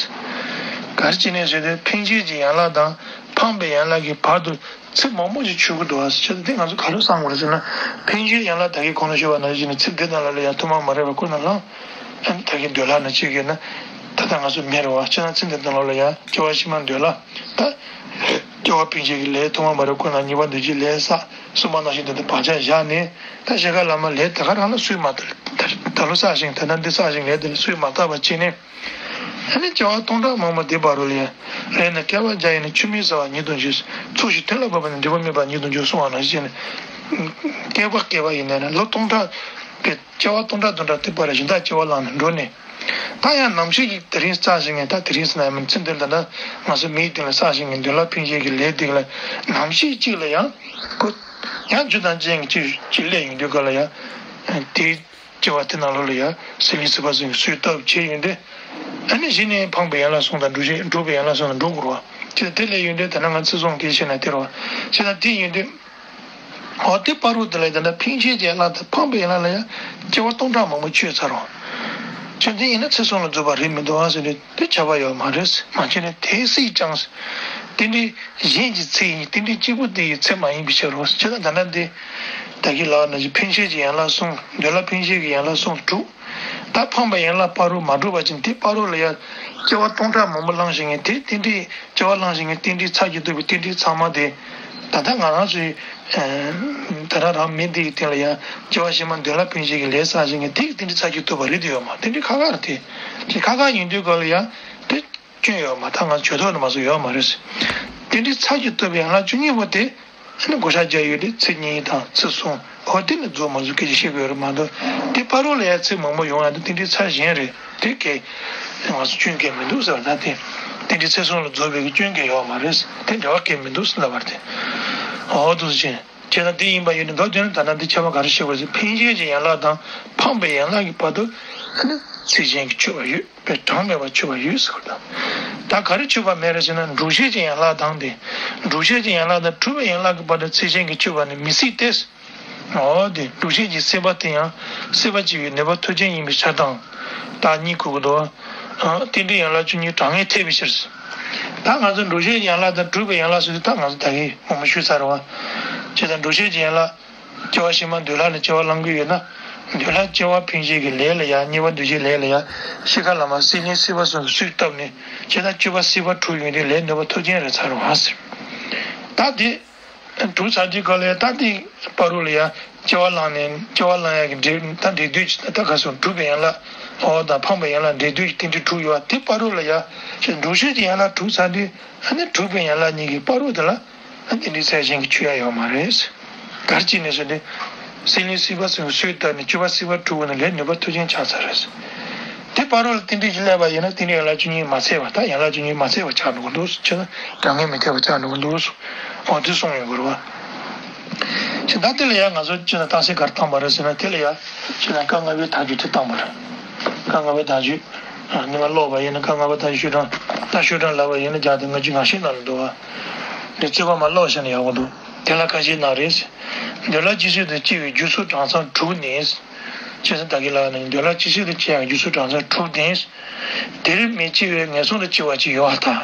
ག་རེ་བྱས་ནས་ཟེར་ཏེ་འཕེན་བྱེད་ཀྱི་ཡན་ལག་དང་འཕངས་པའི་ཡན་ལག་གི་བར་དུ་ཚེ་མང་པོ་ཞིག་ཆོད་ཀྱི་འདུག་ཨ། ཟེར་ཏེ་འདི་ང་ཚོ་ག་རེ་བསམ་དགོས་རེད་ཟེར་ན། འཕེན་བྱེད་ཡན་ལག་ད་གིན་གོང་ལ་ཞུས་པ་ནང་བཞིན་ཚེ་འདི་དང་ལ་ལ་ཡང་ཐོག་མ་མ་རེད་པ་ཁོ་ན་ལ། ཨ་ནི་ད་གིན་འདོད་ལྷ་ན་ཅིག་ཡོད་ན། ད་ལྟ་ང་ཚོ་མེད་རེད་བ། ཅེ་ན་ཚེ་འདི་དང་ལ་ལ་ཡང་སྐྱེ་བ་ཕྱི་མ་འདོད་ལྷ། ད་སྐྱེ་བ་འཕེན་བྱེད་ཀྱི་ལས་ཐོག་མ་མ་རེད་ཁོ་ན་གཉིས་པ་འདོད་བྱེད་ལས་བསགས་གསུམ་པ་ནང་བཞིན་དེ་ཚོ་བག་ཆགས་བཞག་ནས། ད་ཤེལ་དཀར་བླ་མ་ལས་ད་ག་རང་ལ་སུས་མ་བཏབ། ད་ལོ་བསགས་ཤིང་ད་ལྟ་འདི་བསགས་ཤིང་ལས་དེ་ལ་སུས་མ་བཏབ་པ་བྱས་ནས། ཨ་ནི་སྐྱེ་བ་སྟོང་ཕྲག་མང་པོ་འདི་བར་དུ་ལ་ཡང་ལས་ནི་བསྐལ་པ་བརྒྱ་ཡི་ནི་ཆུད་མི་ཟ་བ་ཉིད་དུ་འགྱུར། ཚོགས་ཤིག་ཐུན་ལ་བབ་པ་ནི་འབྲས་བུ་སྨིན་པ་ཉིད་དུ་འགྱུར་གསུངས་པ་ནང་བཞིན། བསྐལ་པ་བསྐལ་པ་ཡིན་ནའི་ལོ་སྟོང་ཕྲག་གི་སྐྱེ་བ་སྟོང་ཕྲག་བདུན་ཕྲག་དེ་བར་གཞན་དག་སྐྱེ་བ་བླངས་ནས་འགྲོ་ནས། ད་ཡང་ནམ་ཞིག་གི་དེ་རིང་བསགས་ཤིང་ངས་ད་དེ་རིང་ཟེར་ན་ཡང་མིན་ཚེ་འདི་ལ་ད་ང་ཚོ་མིའི་སྟེང་ལ་བསགས་ཤིང་ངས་འདོད་ལྷ་འཕེན་བྱེད་ཀྱི་ལས་འདི་ལ་ནམ་ཞིག་ཅིག་ལ་ཡང་ཁོ་ཡང་རྒྱུ་དང་རྐྱེན་གྱིས་ཅིག་ཅིག་སླེབས་ཡོང་དུས་ག་ལ་ཡང་དེའི་སྐྱེ་བ་དེ་ནང་ལོགས་ལ་ཡང་སྲིད་ལེན་སྲིད་པ་ཚོས་སུས་བཏབ་བྱས་ཡོང་དུས། ཨ་ནི་གཞི་ནས་འཕངས་པའི་ཡན་ལག་གསུམ་དང་སྒྲུབ་བྱེད་སྒྲུབ་པའི་ཡན་ལག་གསུམ་དང་འགྲོ་དགོས་རེད་བ། ཅེས་དེ་ལས་ཡོང་དུས་ད་ནང་ང་ཚེ་གསུམ་གྱི་ཤེས་ན་དེ་རེད་བ། ཅེས་ན་དེ་ཡོང་དུས། འོ་དེ་བར་དུ་དེ་ལ་ཡང་ད་ལྟ་འཕེན་བྱེད་ཀྱི་ཡན་ལག་དང་འཕངས་པའི་ཡན་ལག་ལ་ཡང་སྐྱེ་བ་སྟོང་ཕྲག་མང་པོ་ཆོད་ཚར་རོ། ཁྱོད་དེ་ཡིན་ན་ཚེ་གསུམ་ལ་རྫོགས་པ་རེད་མི་འདུག་ཨ་ཟེར་དུས་དེ་ཁྱབ་པ་ཡོད་མ་རེད། མ་བྱས་ན་དེ་སྲིད་ཀྱང་། རྟེན་འབྲེལ་གཞན་གྱི་ཚེ་ཡིན། རྟེན་འབྲེལ་གཅིག་པུ་དེ་ཡི་ཚེ་མ་ཡིན་པའི་ཕྱིར་རོ། ཁྱོད་ད་ལྟ་འདི་ད་གིན་ལབ་ནང་བཞིན་འཕེན་བྱེད་ཀྱི་ཡན་ལག་གསུམ། འདོད་ལྷ་འཕེན་བྱེད་ཀྱི་ཡན་ལག་གསུམ་དྲུག། ད་འཕངས་པའི་ཡན་ལག་བར་དུ་མ་གྲུབ་པ་ཅིན་དེ་བར་དུ་ལ་ཡང་སྐྱེ་བ་སྟོང་ཕྲག་མང་པོ་བླངས་ཤིང་ངས་དེ་རྟེན་འབྲེལ་སྐྱེ་བ་བླངས་ཤིང་ངས་རྟེན་འབྲེལ་ཚར་གྱི་འདུག་པའི་རྟེན་འབྲེལ་ཚང་མ་དེ། ད་ལྟ་ང་རང་ཚོའི་ད་ལྟ་རང་མི་འདི་ཡི་སྟེང་ལ་ཡང་སྐྱེ་བ་ཕྱི་མ་འདོད་ལྷ་འཕེན་བྱེད་ཀྱི་ལས་བསགས་ཤིང་ངས་དེ་གི་རྟེན་འབྲེལ་ཚར་གྱི་འདུག་པ་རེད་དེ་ཡོད་མ་རྟེན་འབྲེལ་ཁག་ཁག་རེད་དེ། དེ་ཁག་ཁག་ཡིན་དུས་ག་ལ་ཡང་དེ་སྐྱོན་ཡོད་མ་ད་ང་ཆོས་ཐོག་ནས་མ་བཟོ་ཡོད་མ་རེད། རྟེན་འབྲེལ་ཚར་གྱི་འདུག་པའི་ཡན་ལག་བཅུ་གཉིས་པོ་དེ། ཨ་ནི་བགོ་བཤའ་རྒྱག་ཡོད་དེ་ཚེ་གཉིས་དང་ཚེ་གསུམ་འོ་དེ་ནི་རྫོགས་མ་རྫོགས་སྐད་ཆ་བཤད་དགོས་རེད་མ་གཏོགས་དེ་བར་དུ་ལ་ཡང་ཚེ་མང་པོ་ཡོང་ཡ་དེ་རྟེན་འབྲེལ་ཚར་གཞན་རེད་དེ་གས། ང་ཚོ་སྐྱོན་གས་མི་འདུག་ཟེར་བ་ད་དེ་རྟེན་འབྲེལ་ཚེ་གསུམ་ལ་རྫོགས་པའི་གི་སྐྱོན་གས་ཡོད་མ་རེད་དེ་འབྲེལ་བ་གས་མི་འདུག་ཟེར་ལབ་པ་རེད་དེ། འོ་དུ་ཟེར་བྱས་ན་དེ་ཡིན་པ་ཡིན་ནི་འདོད་དོན་ད་ན་འདི་ཁྱད་པར་ག་རེ་བཤད་དགོས་ཟེར་འཕེན་བྱེད་ཀྱི་ཡན་ལག་དང་འཕངས་པའི་ཡན་ལག་གི་བར་དུ་ཨ་ནི་ཚེ་གཞན་གྱིས་གཅོད་པ་ཡོད། པའི་གྲངས་མེད་པར་ཆོད་པ་ཡོད་ཟེར་བ་དང་། ད་ག་རེ་ཆོད་པ་མེད་རེད་ཟེར་ན་སྒྲུབ་བྱེད་ཀྱི་ཡན་ལག་དང་དེ། སྒྲུབ་བྱེད་ཀྱི་ཡན་ལག་དང་སྒྲུབ་པའི་ཡན་ལག་གི་བར་དུ་ཚེ་གཞན་གྱིས་གཅོད་པ་ནི་མི་སྲིད་དེ། འོ་དེ་སྒྲུབ་བྱེད་ཀྱི་སྲེད་པ་དེ་ཡང་སྲེད་པ་བྱེད་པའི་ནུས་པ་མཐུ་ཅན་ཡིན་པའི་ཕྱིར་དང་། རྟགས་གཉིས་འཁོར་གྱི་འདུག་རྟེན་འབྲེལ་ཡན་ལག་བཅུ་གཉིས་གྲངས་ངེས་འཐད་པའི་ཕྱིར། ད་ང་ཚོ་སྒྲུབ་བྱེད་ཀྱི་ཡན་ལག་དང་སྒྲུབ་པའི་ཡན་ལག་ཟེར་དུས་ད་ང་ཚོ་ད་གིན་མང་པོ་ཞུས་ཚར་བ། བྱས་ཙང་སྒྲུབ་བྱེད་ཀྱི་ཡན་ལག་སྐྱེ་བ་ཕྱི་མ་འདོད་ལྷ་ལ་སྐྱེ་བ་བླང་གི་ཡོད་ན། འདོད་ལྷ་སྐྱེ་བ་འཕེན་བྱེད་ཀྱི་ལས་ལ་ཡང་། དམྱལ་བ་འདུལ་བྱེད་ལས་ལ་ཡང་། ཤི་ཁ་ལ་མ་སྲེད་ལེན་སྲིད་པ་གསུམ་གྱི་གསོས་བཏབ་ནས། ཇི་ལྟར་སྤྱོད་པ་སྲིད་པ་དྲུག་ཡོད་དེ། ལས་ནུས་པ་མཐུ་ཅན་རེ་ཚར་བ་ཟེར། ད་དེ་དྲུག་ཚར་དུས་སྐབས་ལ་ཡང་། ད་དེ་བར་དུ་ལ་ཡང་སྐྱེ་བ་བླངས་ནས། སྐྱེ་བ་བླང་ཡག་གི་འབྲས། ད་འབྲས་དུས་ཀྱི་ད་ག་སོ་སྒྲུབ་པའི་ཡན་ལག་འོ་དང་འཕངས་པའི་ཡན་ལག་འབྲས་དུས་ཀྱི་རྟེན་འབྲེལ་དྲུག་ཡོད་པ། དེ་བར་དུ་ལ་ཡང་འབྲས་དུས་ཀྱི་ཡན་ལག་དྲུག་ཚར་དུས། ཨ་ནི་སྒྲུབ་པའི་ཡན་ལག་གཉིས་ཀྱི་བར་དུ་དེ་ལ་རྟེན་འབྲེལ་ཚད་ཅན་གྱི་ཆོས་ཡང་ཡོད་མ་རེད། ག་རེ་བྱས་ནས་ཟེར་ན། སྲེད་ལེན་སྲིད་པ་གསུམ་གྱི་གསོས་བཏབ་ནས། སྤྱོད་པ་སྲིད་པ་དྲུག་ནི་ལས་ནུས་པ་མཐུ་ཅན་ཆགས་ཚར་རེད། དེ་བར་དུ་ལ་རྟེན་འབྲེལ་གྱི་བསླད་པ་ཡིན་ན། རྟེན་འབྲེལ་ཡན་ལག་བཅུ་གཉིས་མ་ཚད་པ། ད་ཡན་ལག་བཅུ་གཉིས་མ་ཚད་པ་ཆགས་འགྲོ་གི་འདུག་ཟེར། ཆེ་ན་དྲང་ངེས་མི་འཐད་པ་ཆགས་འགྲོ་གི་འདུག་ཟེར། འོ་དེ་གསུངས་ཡོང་གི་རེད་བ། ཞེ་ད་དེ་ལ་ཡང་ང་ཚོ་ཅི་ལ་རྟགས་གསལ་ག་རེ་བཏང་བ་རེད་ཟེར་ན། དེ་ལ་ཡང་ཅི་ལ་བཀའ་ལྔ་པའི་བརྡ་བརྒྱུད་དེ་བཏང་བ་རེད། བཀའ་ལྔ་པའི་བརྡ་བརྒྱུད། ཨ་ནི་མ་ཀློག་པ་ཡིན་ན། བཀའ་ལྔ་པའི་བརྡ་བརྒྱུད་ཤོག་གྲངས། ད་ཤོག་གྲངས་ལབ་པ་ཡིན་ན། བརྒྱ་དང་ལྔ་བཅུ་ང་བཞི་ནང་ལ་འདུག་བ། འདི་རྩོད་པ་མ་ཀློག་བྱས་ན་ཡག་པོ་འདུག་དེ་ལ་ཁ་ཤས་ནང་རེད། འདོད་ལྷ་ཅི་སྲིད་དུ་སྐྱེ་བའི་རྒྱུ་ཚོགས་གྲངས་ཚང་དྲུག་ནི། ཅེས་བདག་གིས་ལབ་ནས། འདོད་ལྷ་ཅི་སྲིད་དུ་སྐྱེ་ཡང་རྒྱུ་ཚོགས་གྲངས་ཚང་དྲུག་སྟེ། དེར་མི་སྐྱེ་བའི་ངན་སོང་དུ་སྐྱེ་བ་ཅིག་ཡོད་པར་ཐལ།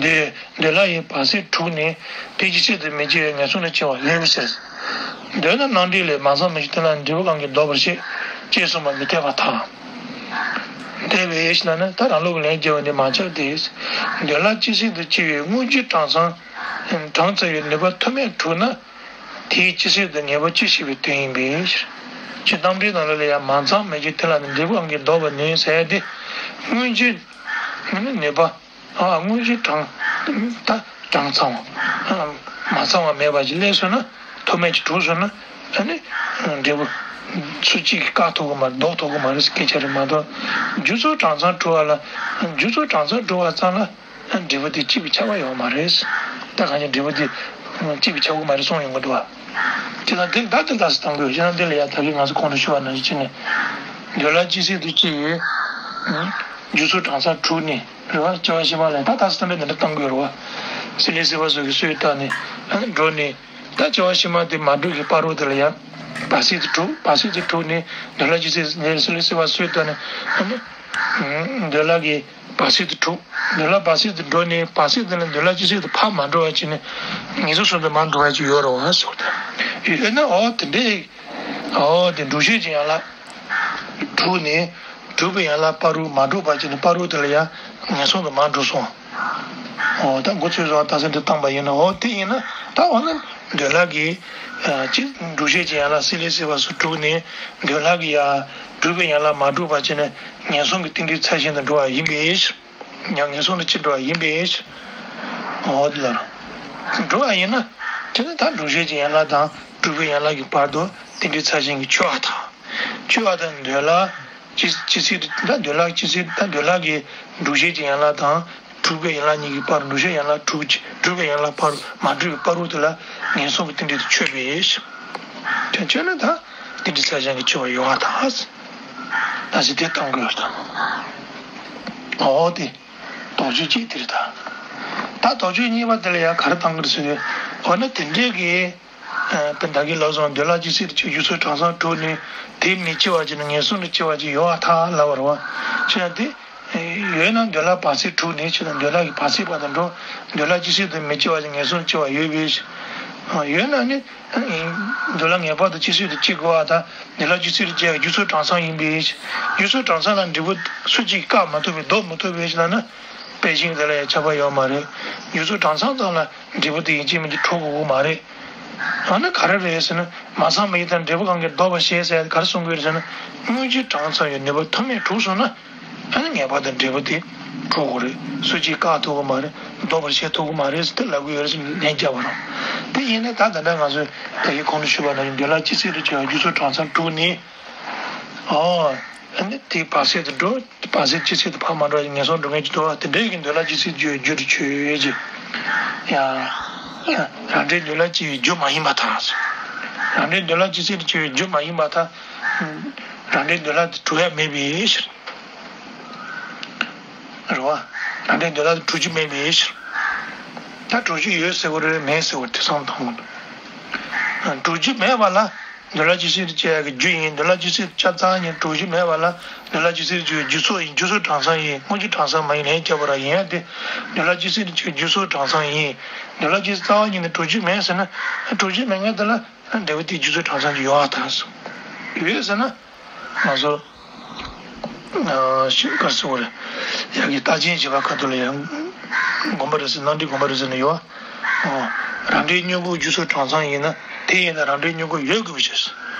འདོད་འདོད་ལྷ་ཡི་བར་སྲིད་དྲུག་ནི། དེ་ཅི་སྲིད་དུ་མི་སྐྱེ་བའི་ངན་སོང་དུ་སྐྱེ་བ་ཡོད་པའི་ཕྱིར། འདོད་ན་རྣམ་འགྲེལ་ལས། མ་ཚང་མི་སྐྱེ་དེ་ལ་འབྲས་བུ་གང་གིས་ལྡོག་པར་བཤད། ཅེས་གསུངས་པ་མི་འཐད་པར་ཐལ། འཐད་པའི་ཕྱིར་ན་ནི། ད་རང་ལུགས་ཀྱི་ལན་རྒྱག་པ་འདི་མ་ཁྱབ་སྟེ། འདོད་ལྷ་ཅི་སྲིད་དུ་སྐྱེ་བའི་དངོས་རྒྱུ་གྲངས་ཚང་གྲངས་ཚང་བའི་ནུས་པ་མཐུ་མེད་དྲུག་ན། དེའི་སྤྱི་སྲིད་དུ་ངེས་པ་ཅི་ཞིག་པའི་དོན་ཡིན་པའི་ཕྱིར། སྤྱིར་རྣམ་འགྲེལ་ནང་ལ་ཡང་། མ་ཚང་མི་སྐྱེ་དེ་ལ་ནི། འབྲས་བུ་གང་གིས་ལྡོག་པར་ནུས་ཟེར་ཏེ། དངོས་རྒྱུ་ནུས་པ། ཨ་དངོས་རྒྱུ་གྲངས་ད་གྲངས་ཚང་བ། མ་ཚང་བ་མེད་པ་ཅིག་སླེབས་སོང་ན། མཐུ་མེད་ཀྱི་དྲུག་སོང་ན། ཨ་ནི་འབྲས་བུ་སུ་གཅིག་གིས་བཀག་ཐུབ་ཀྱི་མ་རེད། ལྡོག་ཐུབ་ཀྱི་མ་རེད་ཟེར་སྐད་ཆ་རེད་མ་གཏོགས། རྒྱུ་ཚོགས་གྲངས་ཚང་དྲུག་པ་ལ། རྒྱུ་ཚོགས་གྲངས་ཚང་དྲུག་པ་ཙམ་ལ་འབྲས་བུ་དེ་གཅིག་པས་ཁྱབ་པ་ཡོད་མ་རེད། ད་གང་ཡིན། འབྲས་བུ་དེ་གཅིག་པས་ཁྱབ་ཀྱི་མ་རེད་གསུངས་ཡོང་གི་འདུག་བ། དེ་དང་དེ་ལ་ད་དེ་ལྟ་སེ་བཏང་དགོས། ཅི་ན་དེ་ལ་ཡང་ད་གིན་ང་ཚོ་གོང་དུ་ཞུས་པ་ནང་བཞིན་བྱས་ནས། འདོད་ལྷ་ཅི་སྲིད་དུ་སྐྱེ་བའི་རྒྱུ་ཚོགས་གྲངས་ཚང་དྲུག་ནི། རེད་བ། སྐྱེ་བ་ཕྱི་མ་ལ་ད་ལྟ་སེ་བཏང་དེ་འདྲ་བཏང་དགོས་རེད་བ། སྲེད་ལེན་སྲིད་པ་གསུམ་གྱི་གསོས་བཏབ་ནས། ཨ་ནི་འགྲོ་ནས། ད་སྐྱེ་བ་ཕྱི་མ་དེ་མ་འགྲོ་གི་བར་དུ་དེ་ལ་ཡང་། བར་སྲིད་དུ་དྲུག་བར་སྲིད་དུ་དྲུག་ནི། འདོད་ལྷ་ཅི་སྲིད་ནས་སྲེད་ལེན་སྲིད་པ་གསོས་བཏབ་ནས། ཨ་ནི་འདོད་ལྷ་གི་བར་སྲིད་དུ་དྲུག་འདོད་ལྷ་བར་སྲིད་དུ་འགྲོ་ནས། བར་སྲིད་དེ་ལ་འདོད་ལྷ་ཅི་སྲིད་དུ་ཕར་མ་འགྲོ་བ་ཅིག་ནི། ངེས་སོ་སོ་དུ་མ་འགྲོ་བ་ཅིག་ཡོད་རེད་བ་ཟེར་བ་དང་། ཡོད་ན་འོ་དེ་འདྲའི། འོ་དེ་འགྲུབ་བྱེད་ཀྱི་ཡན་ལག་དྲུག་ནི། སྒྲུབ་པའི་ཡན་ལག་བར་དུ་མ་གྲུབ་པ་ཅིག་ནི། བར་དུ་དེ་ལ་ཡང་ངན་སོང་དུ་མ་འགྲོ་སོང་། འོ་ད་མགོ་ཚོས་སོང་། ད་སེ་འདི་བཏང་པ་ཡིན་ན། འོ་དེ་ཡིན་ན་ད་འོ་ན་འདོད་ལྷ་གི་ཅི་འགྲུབ་བྱེད་ཀྱི་ཡན་ལག་སྲེད་ལེན་སྲིད་པ་གསུམ་དྲུག་ནི། འདོད་ལྷ་གི་ཡང་སྒྲུབ་པའི་ཡན་ལག་མ་གྲུབ་པ་ཅིག་ནི། ངན་སོང་གི་རྟེན་འབྲེལ་ཚད་ཅན་དུ་འགྲོ་བ་ཡིན་པའི་ཕྱིར། ཡང་ངན་སོང་དུ་ཅི་འགྲོ་བ་ཡིན་པའི་ཕྱིར། འོ་དེ་ལ་འགྲོ་བ་ཡིན་ན། དེ་ནི་ད་འགྲུབ་བྱེད་ཀྱི་ཡན་ལག་དང་སྒྲུབ་པའི་ཡན་ལག་གི་བར་དུ་རྟེན་འབྲེལ་ཚད་ཅན་གྱི་ཆོས་པ་དང་། ཆོས་པ་དང་འདོད་ལྷ་ཅི་ཅི་སྲིད་དུ། ད་འདོད་ལྷ་ཅི་སྲིད། ད་འདོད་ལྷ་གི་འགྲུབ་བྱེད་ཀྱི་ཡན་ལག་དང་སྒྲུབ་པའི་ཡན་ལག་གཉིས་ཀྱི་བར། འགྲུབ་བྱེད་ཡན་ལག་དྲུག་སྒྲུབ་པའི་ཡན་ལག་བར་མ་གྲུབ་པའི་བར་དུ་དེ་ལ་ངན་སོང་གི་རྟེན་འབྲེལ་དུ་ཆོད་པའི་ཕྱིར། དེ་ཆོད་ན་ད་རྟེན་འབྲེལ་ཚད་ཅན་གྱི་ཆོས་པ་ཡོང་བ་དང་། ད་ཅི་དེ་བཏང་དགོས་དང་། འོ་དེ། དོགས་གཅོད་གཅིག་དེ་རེད་ད། ད་དོགས་གཅོད་གཉིས་པ་དེ་ལ་ཡང་ག་རེ་བཏང་གི་རེད་ཟེར་དུས། འོ་ན་དེ་འདྲའི་གི། ཨ་ད་གིན་ལབ་སོང་། འདོད་ལྷ་ཅི་སྲིད་དུ་སྐྱེ་བའི་རྒྱུ་ཚོགས་གྲངས་ཚང་དྲུག་ནི། དེས་མི་སྐྱེ་བ་ཅིག་ནི་ངན་སོང་དུ་སྐྱེ་བ་ཅིག་ཡོད་པར་ཐལ་ལབ་པ་རེད་བ། བྱས་ན་དེ་ཡོད་ན་འདོད་ལྷ་བར་སྲིད་དྲུག་ནི། བྱས་ན་འདོད་ལྷ་གི་བར་སྲིད་པ་དང་འགྲོ། འདོད་ལྷ་ཅི་སྲིད་དུ་མི་སྐྱེ་བ་ཅིག་ངན་སོང་དུ་སྐྱེ་བ་ཡོད་པའི་ཕྱིར། ཡོད་ན་ནི། འདོད་ལྷ་ངེས་པར་དུ་ཅི་སྲིད་དུ་སྐྱེ་དགོས་པ་དང་། འདོད་ལྷ་ཅི་སྲིད་དུ་སྐྱེ་བའི་རྒྱུ་ཚོགས་གྲངས་ཚང་ཡིན་པའི་ཕྱིར། རྒྱུ་ཚོགས་གྲངས་ཚང་ལ་འབྲས་བུ་སུ་གཅིག་གིས་བཀག་མ་ཐུབ་པའི། ལྡོག་མི་ཐུབ་པའི་ཕྱིར་ལབ་ན། དཔེ་བཞིན་དེ་ལ་ཡང་ཁྱབ་པ་ཡོད་མ་རེད། རྒྱུ་ཚོགས་གྲངས་ཚང་ཙམ་ལ་འབྲས་བུ་དེ་ཡིན་གཅིག་མིན་གཅིག་འགྲུབ་དགོས་ཀྱི་མ་རེད། ཨ་ནི་ག་རེ་རེད་ཟེར་ན། མ་ཚང་མི་དང་འབྲས་བུ་གང་གིས་ལྡོག་པར་བཤད་ཟེར་ག་རེ་གསུང་གི་ཡོད་རེད་ཟེར་ན། དངོས་རྒྱུ་གྲངས་ཚང་བའི་ནུས་པ་མཐུ་མེད་དྲུག་སོང་ན། ཨ་ནི་ངེས་པར་དུ་འབྲས་བུ་དེ་འགྲུབ་དགོས་རེད། སུ་གཅིག་བཀག་ཐུབ་ཀྱི་མ་རེད། ལྡོག་པར་བྱེད་ཐུབ་ཀྱི་མ་རེད་ཟེར་དེ་ལབ་ཀྱི་ཡོད་རེད་ཟེར་ནས་ལན་བརྒྱབ་པ་རེད། དེ་ཡིན་ན་ད་ད་ལྟ་ང་ཚོས་ད་གིན་གོང་དུ་ཞུས་པ་ནང་བཞིན་འདོད་ལྷ་ཅི་སྲིད་དུ་སྐྱེ་བའི་རྒྱུ་ཚོགས་གྲངས་ཚང་དྲུག་ནི། ཨོ། ཨ་ནི་དེའི་བར་སྲིད་དུ་འགྲོ། བར་སྲིད་ཅི་སྲིད་དུ་ཕར་མ་འགྲོ་ཡང་ངན་སོང་འགྲོ་མཁན་གྱི་འདུག་བ། དེ་འདྲའི་གི་འདོད་ལྷ་ཅི་སྲིད་སྐྱེ་བའི་རྒྱུ་དུ་ཆོད་ཅེས། ཡང་། རང་འབྲས་འདོད་ལྷ་སྐྱེ་བའི་རྒྱུ་མ་ཡིན་པར་ཐལ། རང་འབྲས་འདོད་ལྷ་ཅི་སྲིད་སྐྱེ་བའི་རྒྱུ་མ་ཡིན་པར་ཐལ། རང་འབྲས་འདོད་ལྷ་དེ་གྲུབ་ཡ་མེད་པའི་ཕྱིར། རེད་བ། རང་འབྲས་འདོད་ལྷ་དེ་གྲུབ་རྒྱུ་མེད་པའི་ཕྱིར། ད་གྲུབ་རྒྱུ་ཡོད་ཟེར་བ་རེད། མེད་ཟེར་བ་དེ་གསུམ་མཐོང་གི་འདུག་གྲུབ་རྒྱུ་མེད་པ་ལ། འདོད་ལྷ་ཅི་སྲིད་དུ་སྐྱེ་ཡག་གི་རྒྱུ་ཡིན། འདོད་ལྷ་ཅི་སྲིད་དུ་སྐྱེ་རྩ་བ་ཉིད་གྲུབ་རྒྱུ་མེད་པ་ལ། འདོད་ལྷ་ཅི་སྲིད་དུ་སྐྱེ་བའི་རྒྱུ་ཚོགས་ཡིན། རྒྱུ་ཚོགས་གྲངས་ཚང་ཡིན། དངོས་རྒྱུ་གྲངས་ཚང་མ་ཡིན། ལན་བརྒྱབ་པ་རང་ཡིན་ཡ་དེ། འདོད་ལྷ་ཅི་སྲིད་དུ་སྐྱེ་བའི་རྒྱུ་ཚོགས་གྲངས་ཚང་ཡིན། འདོད་ལྷ་ཅི་སྲིད་རྩ་བ་ཉིད་ནས་གྲུབ་རྒྱུ་མེད་ཟེར་ན། གྲུབ་རྒྱུ་མེད་མཁན་དེ་ལ་འབྲས་བུ་དེའི་རྒྱུ་ཚོགས་གྲངས་ཚང་གི་ཡོད་པར་ཐལ་གསུངས། ཡོད་ཟེར་ན། ང་ཚོ་ཤིང་དཀར་སོགས་རེད། ཡ་གི་རྟགས་ཅན་བྱེད་པ་ཁ་ཐུག་ལ་ཡང་། དགོངས་པ་རེད་ཟེར། རྣམ་འགྲེལ་དགོངས་པ་རེད་ཟེར་ནས་ཡོད། རང་འབྲས་མྱུ་གུ་རྒྱུ་ཚོགས་གྲངས་ཚང་ཡིན་ན། དེ་ཡིན་ན་རང་འབྲས་མྱུ་གུ་ཡོད་དགོས་པ་ཞིག་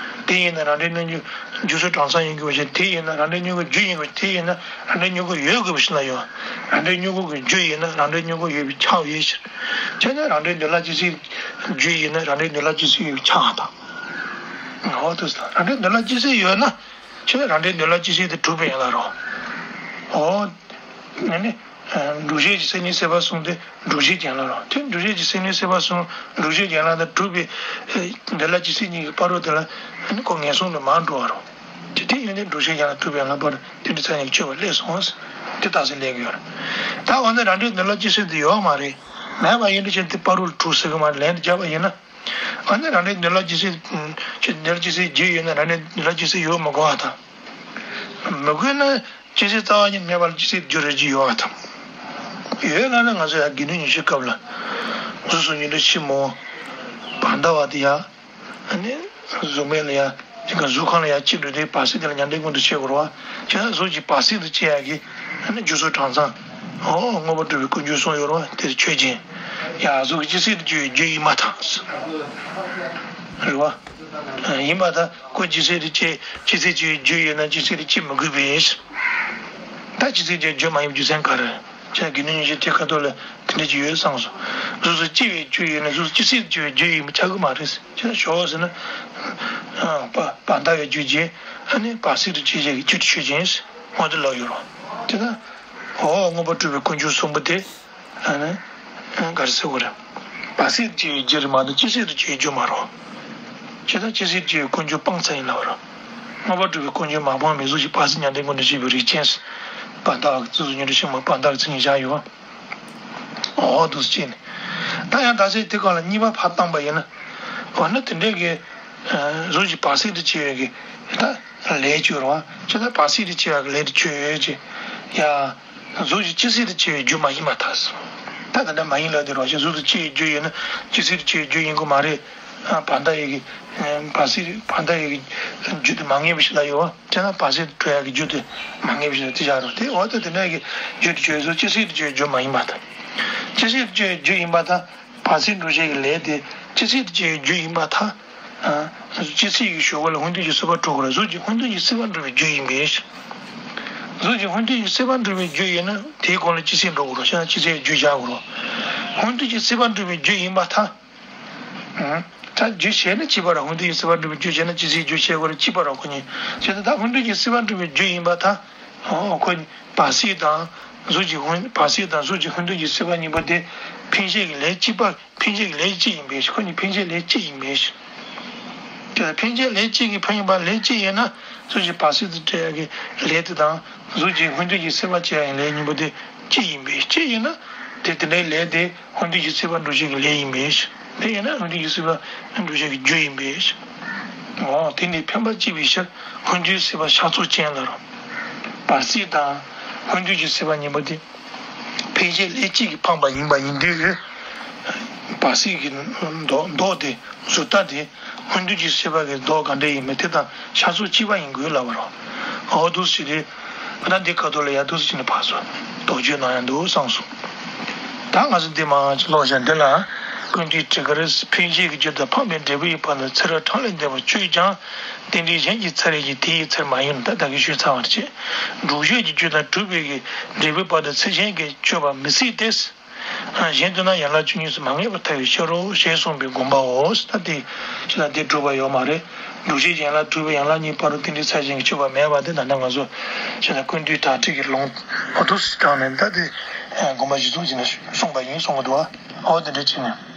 དེ་ཡིན་ན་རང་འབྲས་མྱུ་གུ་རྒྱུ་ཚོགས་གྲངས་ཚང་ཡིན་དགོས་པ་ཞིག་དེ་ཡིན་ན་རང་འབྲས་མྱུ་གུ་རྒྱུ་ཡིན་དགོས། དེ་ཡིན་ན་རང་འབྲས་མྱུ་གུ་ཡོད་དགོས་པ་ཞིག་ལ་ཡོད། རང་འབྲས་མྱུ་གུ་གི་རྒྱུ་ཡིན་ན་རང་འབྲས་མྱུ་གུ་ཡོད་པས་ཁྱབ་ཡོད་ཕྱིར། བྱས་ན་རང་འབྲས་འདོད་ལ་ཇི་སྲིད་རྒྱུ་ཡིན་ན་རང་འབྲས་འདོད་ལ་ཇི་སྲིད་ཡོད་པས་ཁྱབ་པ་དང་། འོ་དེ་ལ་རང་འབྲས་འདོད་ལ་ཇི་སྲིད་ཡོད་ན། ཁྱོད་རང་འབྲས་འདོད་ལ་ཇི་སྲིད་དེ་གྲུབ་པའི་ཡན་ལག་རོ། འོ། ཨ་ནི། འགྲུབ་བྱེད་ཀྱི་མཚན་ཉིད་སྲིད་པ་གསུམ་དེ་འགྲུབ་བྱེད་ཀྱི་ཡན་ལག་རོ། དེ་འགྲུབ་བྱེད་ཀྱི་མཚན་ཉིད་སྲིད་པ་གསུམ་འགྲུབ་བྱེད་ཀྱི་ཡན་ལག་དང་གྲུབ་པའི། འདོད་ལ་ཇི་སྲིད་གཉིས་ཀྱི་བར་རོ་དེ་ལ། ཨ་ནི་ཁོ་ངན་སོང་དུ་མར་འགྲོ་བ་རོ། དེ་དེ་ཡོན་ཏན་འགྲུབ་བྱེད་ཀྱི་ཡན་ལག་གྲུབ་པའི་ཡན་ལག་བར་དེ་འདྲ་ཚད་ཉིད་ཀྱི་སྤྱོད་པ་ལས་སོང་། དེ་རྟགས་གསལ་ལས་ཀྱི་ཡོད་རེད། ད་འོ་ན་རང་འབྲས་འདོད་ལ་ཇི་སྲིད་དུ་ཡོད་མ་རེད། མེད་པ་ཡིན་དུས་ཕྱིན་དེ་བར་རོ་ལ་གྲུབ་ཟེར་གི་མ་རེད། ལན་དུ་བརྒྱབ་པ་ཡིན་ན། ཨ་ནི་རང་འབྲས་འདོད་ལ་ཇི་སྲིད། ཁྱོད་འདོད་ལ་ཇི་སྲིད་རྒྱུ་ཡོད་ན་རང་འབྲས་འདོད་ལ་ཇི་སྲིད་ཡོད་མི་དགོས་པ་དང་། མི་དགོས་ན་ཇི་སྲིད་རྩ་བ་ཉིད་མེད་པ་ལ་ཇི་སྲིད་རྒྱུ་རེད་རྒྱུ་ཡོད་པ་དང་། ཡོད་ལ་ན་ང་ཚོ་ཡང་དགེ་འདུན་ཉི་ཤུའི་སྐབས་ལ། གཟུགས་སོགས་ཉིད་དུ་ཕྱི་མོ། བར་འདའ་བ་དེ་ཡང་། ཨ་ནི། གཟུགས་མེད་ལ་ཡང་། དེ་ག་གཟུགས་ཁམས་ལ་ཡང་ཕྱི་འགྲོ་དུས་བར་སྲིད་དེ་ལ་མྱང་འདས་ཀུན་ཏུ་སྤྱད་དགོས་རེད་བ། བྱས་ན་གཟུགས་ཀྱི་བར་སྲིད་དུ་སྐྱེ་ཡག་གི། ཨ་ནི་རྒྱུ་ཚོགས་གྲངས་ཚང་། འོ་མངོན་པར་གྲུབ་པའི་ཀུན་འབྱུང་གསུམ་ཡོད་རེད་བ། དེ་ཆོས་ཅན། ཡང་གཟུགས་ཀྱི་ཇི་སྲིད་དུ་སྐྱེ་བའི་རྒྱུ་ཡིན་པར་ཐལ། རེད་བ། ཡིན་པར་ཐལ། ཁོ་ཇི་སྲིད་དུ་སྐྱེ། ཇི་སྲིད་སྐྱེ་བའི་རྒྱུ་ཡོད་ན་ཇི་སྲིད་དུ་སྐྱེ་མི་དགོས་པས། ད་ཇི་སྲིད་སྐྱེ་རྒྱུ་མ་ཡིན་པའི་རྒྱུ་མཚན་ག་རེ། ཅག་དགེ་འདུན་ཉི་ཤུའི་ཁ་ཐོག་ལ་དེ་འདྲ་ཅིག་ཡོད་བསམ་སོང་། གཟུགས་སུ་སྐྱེ་བའི་རྒྱུ་ཡོད་ན་གཟུགས་སུ་ཅི་སྲིད་སྐྱེ་བའི་རྒྱུ་ཡིན་པ་ཆགས་ཀྱི་མ་རེད། ཅི་ན་ཞོག་ཟེར་ན། བར་འདའ་བའི་རྒྱུ་ཅན། ཨ་ནི་བར་སྲིད་དུ་སྐྱེ་བྱེད་ཀྱི་རྒྱུ་དེ་ཆོས་ཅན། སྔོན་དུ་ལབ་ཡོད་རོ། དེ་ན། འོ་མངོན་པར་གྲུབ་པའི་ཀུན་འབྱུང་གསུམ་པོ་དེ། ཨ་ནི། ག་རེ་ཟེར་དགོས་རེད། བར་སྲིད་སྐྱེ་བའི་རྒྱུ་རེད་མ་གཏོགས་ཅི་སྲིད་དུ་སྐྱེ་བའི་རྒྱུ་མ་རེད། ཅི་ལྟར་ཅི་སྲིད་སྐྱེ་བའི་ཀུན་འབྱུང་སྤངས་ཚར་ཡིན་ལབ་རོ། མངོན་པར་གྲུབ་པའི་ཀུན་འབྱུང་མ་སྤངས་པའི་གཟུགས་ཀྱི་བར་སྲིད་མྱང་འདས་ཀུན་ཏུ་སྤྱད་པའི་རིགས་ཅན། བར་འདའ་བ་གི་ཚུལ་དུ་ཉོན་སྒྲིབ་ཕྱི་མོ་བར་འདའ་བའི་མཚན་ཉིད་བཞག་ཡོད། འོ་འདུག་སེ་བྱས་ནས། ད་ཡང་ད་ཆ་དེ་སྒང་ལ་གཉིས་པ་ཕར་བཏང་པ་ཡིན་ན། འོ་ན་དེ་འདྲའི་གི། གཟུགས་ཀྱི་བར་སྲིད་དུ་སྐྱེ་བའི་གི། ད་ལས་ཅིག་ཡོད་རེད་བ། ཅི་ལྟར་བར་སྲིད་དུ་སྐྱེ་བ་གི་ལས་དེ་ཆོས་ཅན། ཡ། གཟུགས་ཀྱི་ཅི་སྲིད་དུ་སྐྱེ་བའི་རྒྱུ་མ་ཡིན་པར་ཐལ། ད་དེ་འདྲ་མ་ཡིན་ལབ་དེ་རོ་ཞེས་གཟུགས་སུ་སྐྱེ་བའི་རྒྱུ་ཡིན་ན་ཅི་སྲིད་དུ་སྐྱེ་བའི་རྒྱུ་ཡིན་དགོས་མ་རེད། བར་འདའ་ཡི་གི། བར་སྲིད་བར་འདའ་ཡི་གི་རྒྱུ་དེ་མ་ངེས་པ་ཞིག་ལ་ཡོད་བ། དེ་ན་བར་སྲིད་དུ་གྲོལ་ཡག་གི་རྒྱུ་དེ་མ་ངེས་པ་ཞིག་ལ་དེ་བཞག་རོ། དེ་འོ་ད་དེ་འདྲ་ཡི་གི་རྒྱུ་དེ་ཆོས་སོ་ཅི་སྲིད་དུ་སྐྱེ་བའི་རྒྱུ་མ་ཡིན་པར་ཐལ། ཅི་སྲིད་དུ་སྐྱེ་བའི་རྒྱུ་ཡིན་པར་ཐལ། བར་སྲིད་འགྲོ་བྱེད་ཀྱི་ལས་དེ་ཅི་སྲིད་དུ་སྐྱེ་བའི་རྒྱུ་ཡིན་པར་ཐལ། ཨ། ཅི་སྲིད་ཀྱི་ཞོགས་པ་ལ་སྔོན་དུས་ཀྱི་སྲིད་པ་འགྲོ་དགོས་རེད། གཟུགས་ཀྱི་སྔོན་དུས་ཀྱི་སྲིད་པ་འགྲོ་བའི་རྒྱུ་ཡིན་པས། གཟུགས་ཀྱི་སྔོན་དུས་ཀྱི་སྲིད་པ་འགྲོ་བའི་རྒྱུ་ཡིན་ན་དེའི་གོང་ལ་ཅི་སྲིད་འགྲོ་དགོས་རེད། བྱས་ན་ཅི་སྲིད་རྒྱུ་བཞག་དགོས་རེད། སྔོན་དུས་ཀྱི་སྲིད་པ་འགྲོ་བའི་རྒྱུ་ཡིན་པར་ཐལ། ཨང་། ད་རྒྱུ་བྱས་ན་སྐྱེས་པ་རེད། སྔོན་དུས་ཀྱི་སྲིད་པ་འགྲོ་བའི་རྒྱུ་བྱས་ན་ཅི་སྲིད་རྒྱུ་བྱེད་དགོས་རེད། སྐྱེས་པ་རེད་ཁོ་གཉིས། བྱས་ཙང་ད་སྔོན་དུས་ཀྱི་སྲིད་པ་འགྲོ་བའི་རྒྱུ་ཡིན་པར་ཐལ། འོ་ཁོ་གཉིས་བར་སྲིད་དང་གཟུགས་ཀྱི་སྔོན། བར་སྲིད་དང་གཟུགས་ཀྱི་སྔོན་དུས་ཀྱི་སྲིད་པ་གཉིས་པོ་དེ་འཕེན་བྱེད་ཀྱི་ལས་གཅིག་པ། འཕེན་བྱེད་ཀྱི་ལས་གཅིག་ཡིན་པས། ཁོ་གཉིས་འཕེན་བྱེད་ལས་གཅིག་ཡིན་པས། དེ་ལ་འཕེན་བྱེད་ལས་གཅིག་གིས་འཕེན་པ་ལས་གཅིག་ཡིན་ན་གཟུགས་ཀྱི་བར་སྲིད་དུ་སྐྱེ་ཡག་གི་ལས་དེ་དང་གཟུགས་ཀྱི་སྔོན་དུས་ཀྱི་སྲིད་པ་སྐྱེ་ཡག་གི་ལས་གཉིས་པོ་དེ་གཅིག་ཡིན་པས། གཅིག་ཡིན་ན་དེ་དེ་འདྲའི་ལས་དེ་སྔོན་དུས་ཀྱི་སྲིད་པ་འགྲུབ་བྱེད་ཀྱི་ལས་ཡིན་པས། དེ་ཡིན་ན་སྔོན་དུས་ཀྱི་སྲིད་པ་འགྲུབ་བྱེད་ཀྱི་རྒྱུ་ཡིན་པས། འོ་དེ་ནི་འཕེན་པ་གཅིག་པའི་ཕྱིར་སྔོན་དུས་སྲིད་པ་ཤ་ཚུགས་ཅན་ལ་རོ། བར་སྲིད་དང་སྔོན་དུས་ཀྱི་སྲིད་པ་གཉིས་པོ་དེ། འཕེན་བྱེད་ལས་གཅིག་གིས་འཕངས་པ་ཡིན་པ་ཡིན་དུས། བར་སྲིད་ཀྱི་མདོག་མདོག་དེ་གཟུགས་རྟགས་དེ་སྔོན་དུས་ཀྱི་སྲིད་པ་གི་མདོག་ག་འདྲ་ཡིན་མིན་དེ་དང་ཤ་ཚུགས་གཅིག་པ་ཡིན་དགོས་ལབ་པ་རེད། འོ་འདུག་སེ་བྱས་ཏེ། ད་འདི་ཁ་ཐོག་ལ་ཡ་འདུག་སེ་བྱས་ནས་ཕར་ཚུར་དོགས་གཅོད་གནང་ཡག་འདུག་བསམ་སོང་། ད་ང་ཚོ་འདི་མར་ཅིག་ཀློག་བྱ་འདི་ལ། ཀུན་བཏུས་ཊཱི་ཀ་ར། འཕེན་བྱེད་ཀྱི་རྒྱུ་དང་འཕངས་པའི་འབྲས་བུའི་བར་དུ་ཚེ་རབས་གྲངས་ལས་འདས་པ་གཅོད་ཀྱང་། རྟེན་འབྲེལ་གཞན་གྱི་ཚེ་རབས་ཀྱིས་དེ་ཡི་ཚེར་མ་ཡིན་ནོ། ད་ད་གིན་ཞུས་ཚར་བ་རེད། སྒྲུབ་བྱེད་ཀྱི་རྒྱུ་དང་གྲུབ་པའི་གི་འབྲས་བུའི་བར་དུ་ཚེ་གཞན་གྱིས་གཅོད་པ་མི་སྲིད་དེ། གཞན་དུ་ན་ཡན་ལག་བཅུ་གཉིས་སུ་མ་ངེས་པར་ཐལ་བའི་ཕྱིར་རོ་ཞེས་གསུངས་པའི་དགོངས་པའོ། ད་དེ་ཕྱི་ལ་དེ་གྲུབ་པ་ཡོད་མ་རེད། སྒྲུབ་བྱེད་ཀྱི་ཡན་ལག་གྲུབ་པའི་ཡན་ལག་གཉིས་བར་དུ་རྟེན་འབྲེལ་ཚེ་གཞན་གྱིས་གཅོད་པ་མེད་པ་དེ་ད་ལྟ་ང་ཚོ་ཕྱི་ལ་ཀུན་བཏུས་ཊཱི་ཀ་ར་གི་ལུང་འོ་འདུག་སེ་དྲངས་ནས་ད་དེ་དགོངས་པ་གཞི་བཟུང་བྱས་ནས་གསུངས་པ་ཡིན་གསུང་གི་འདུག་བ། འོ་དེ་འདྲ་བྱས་ནས།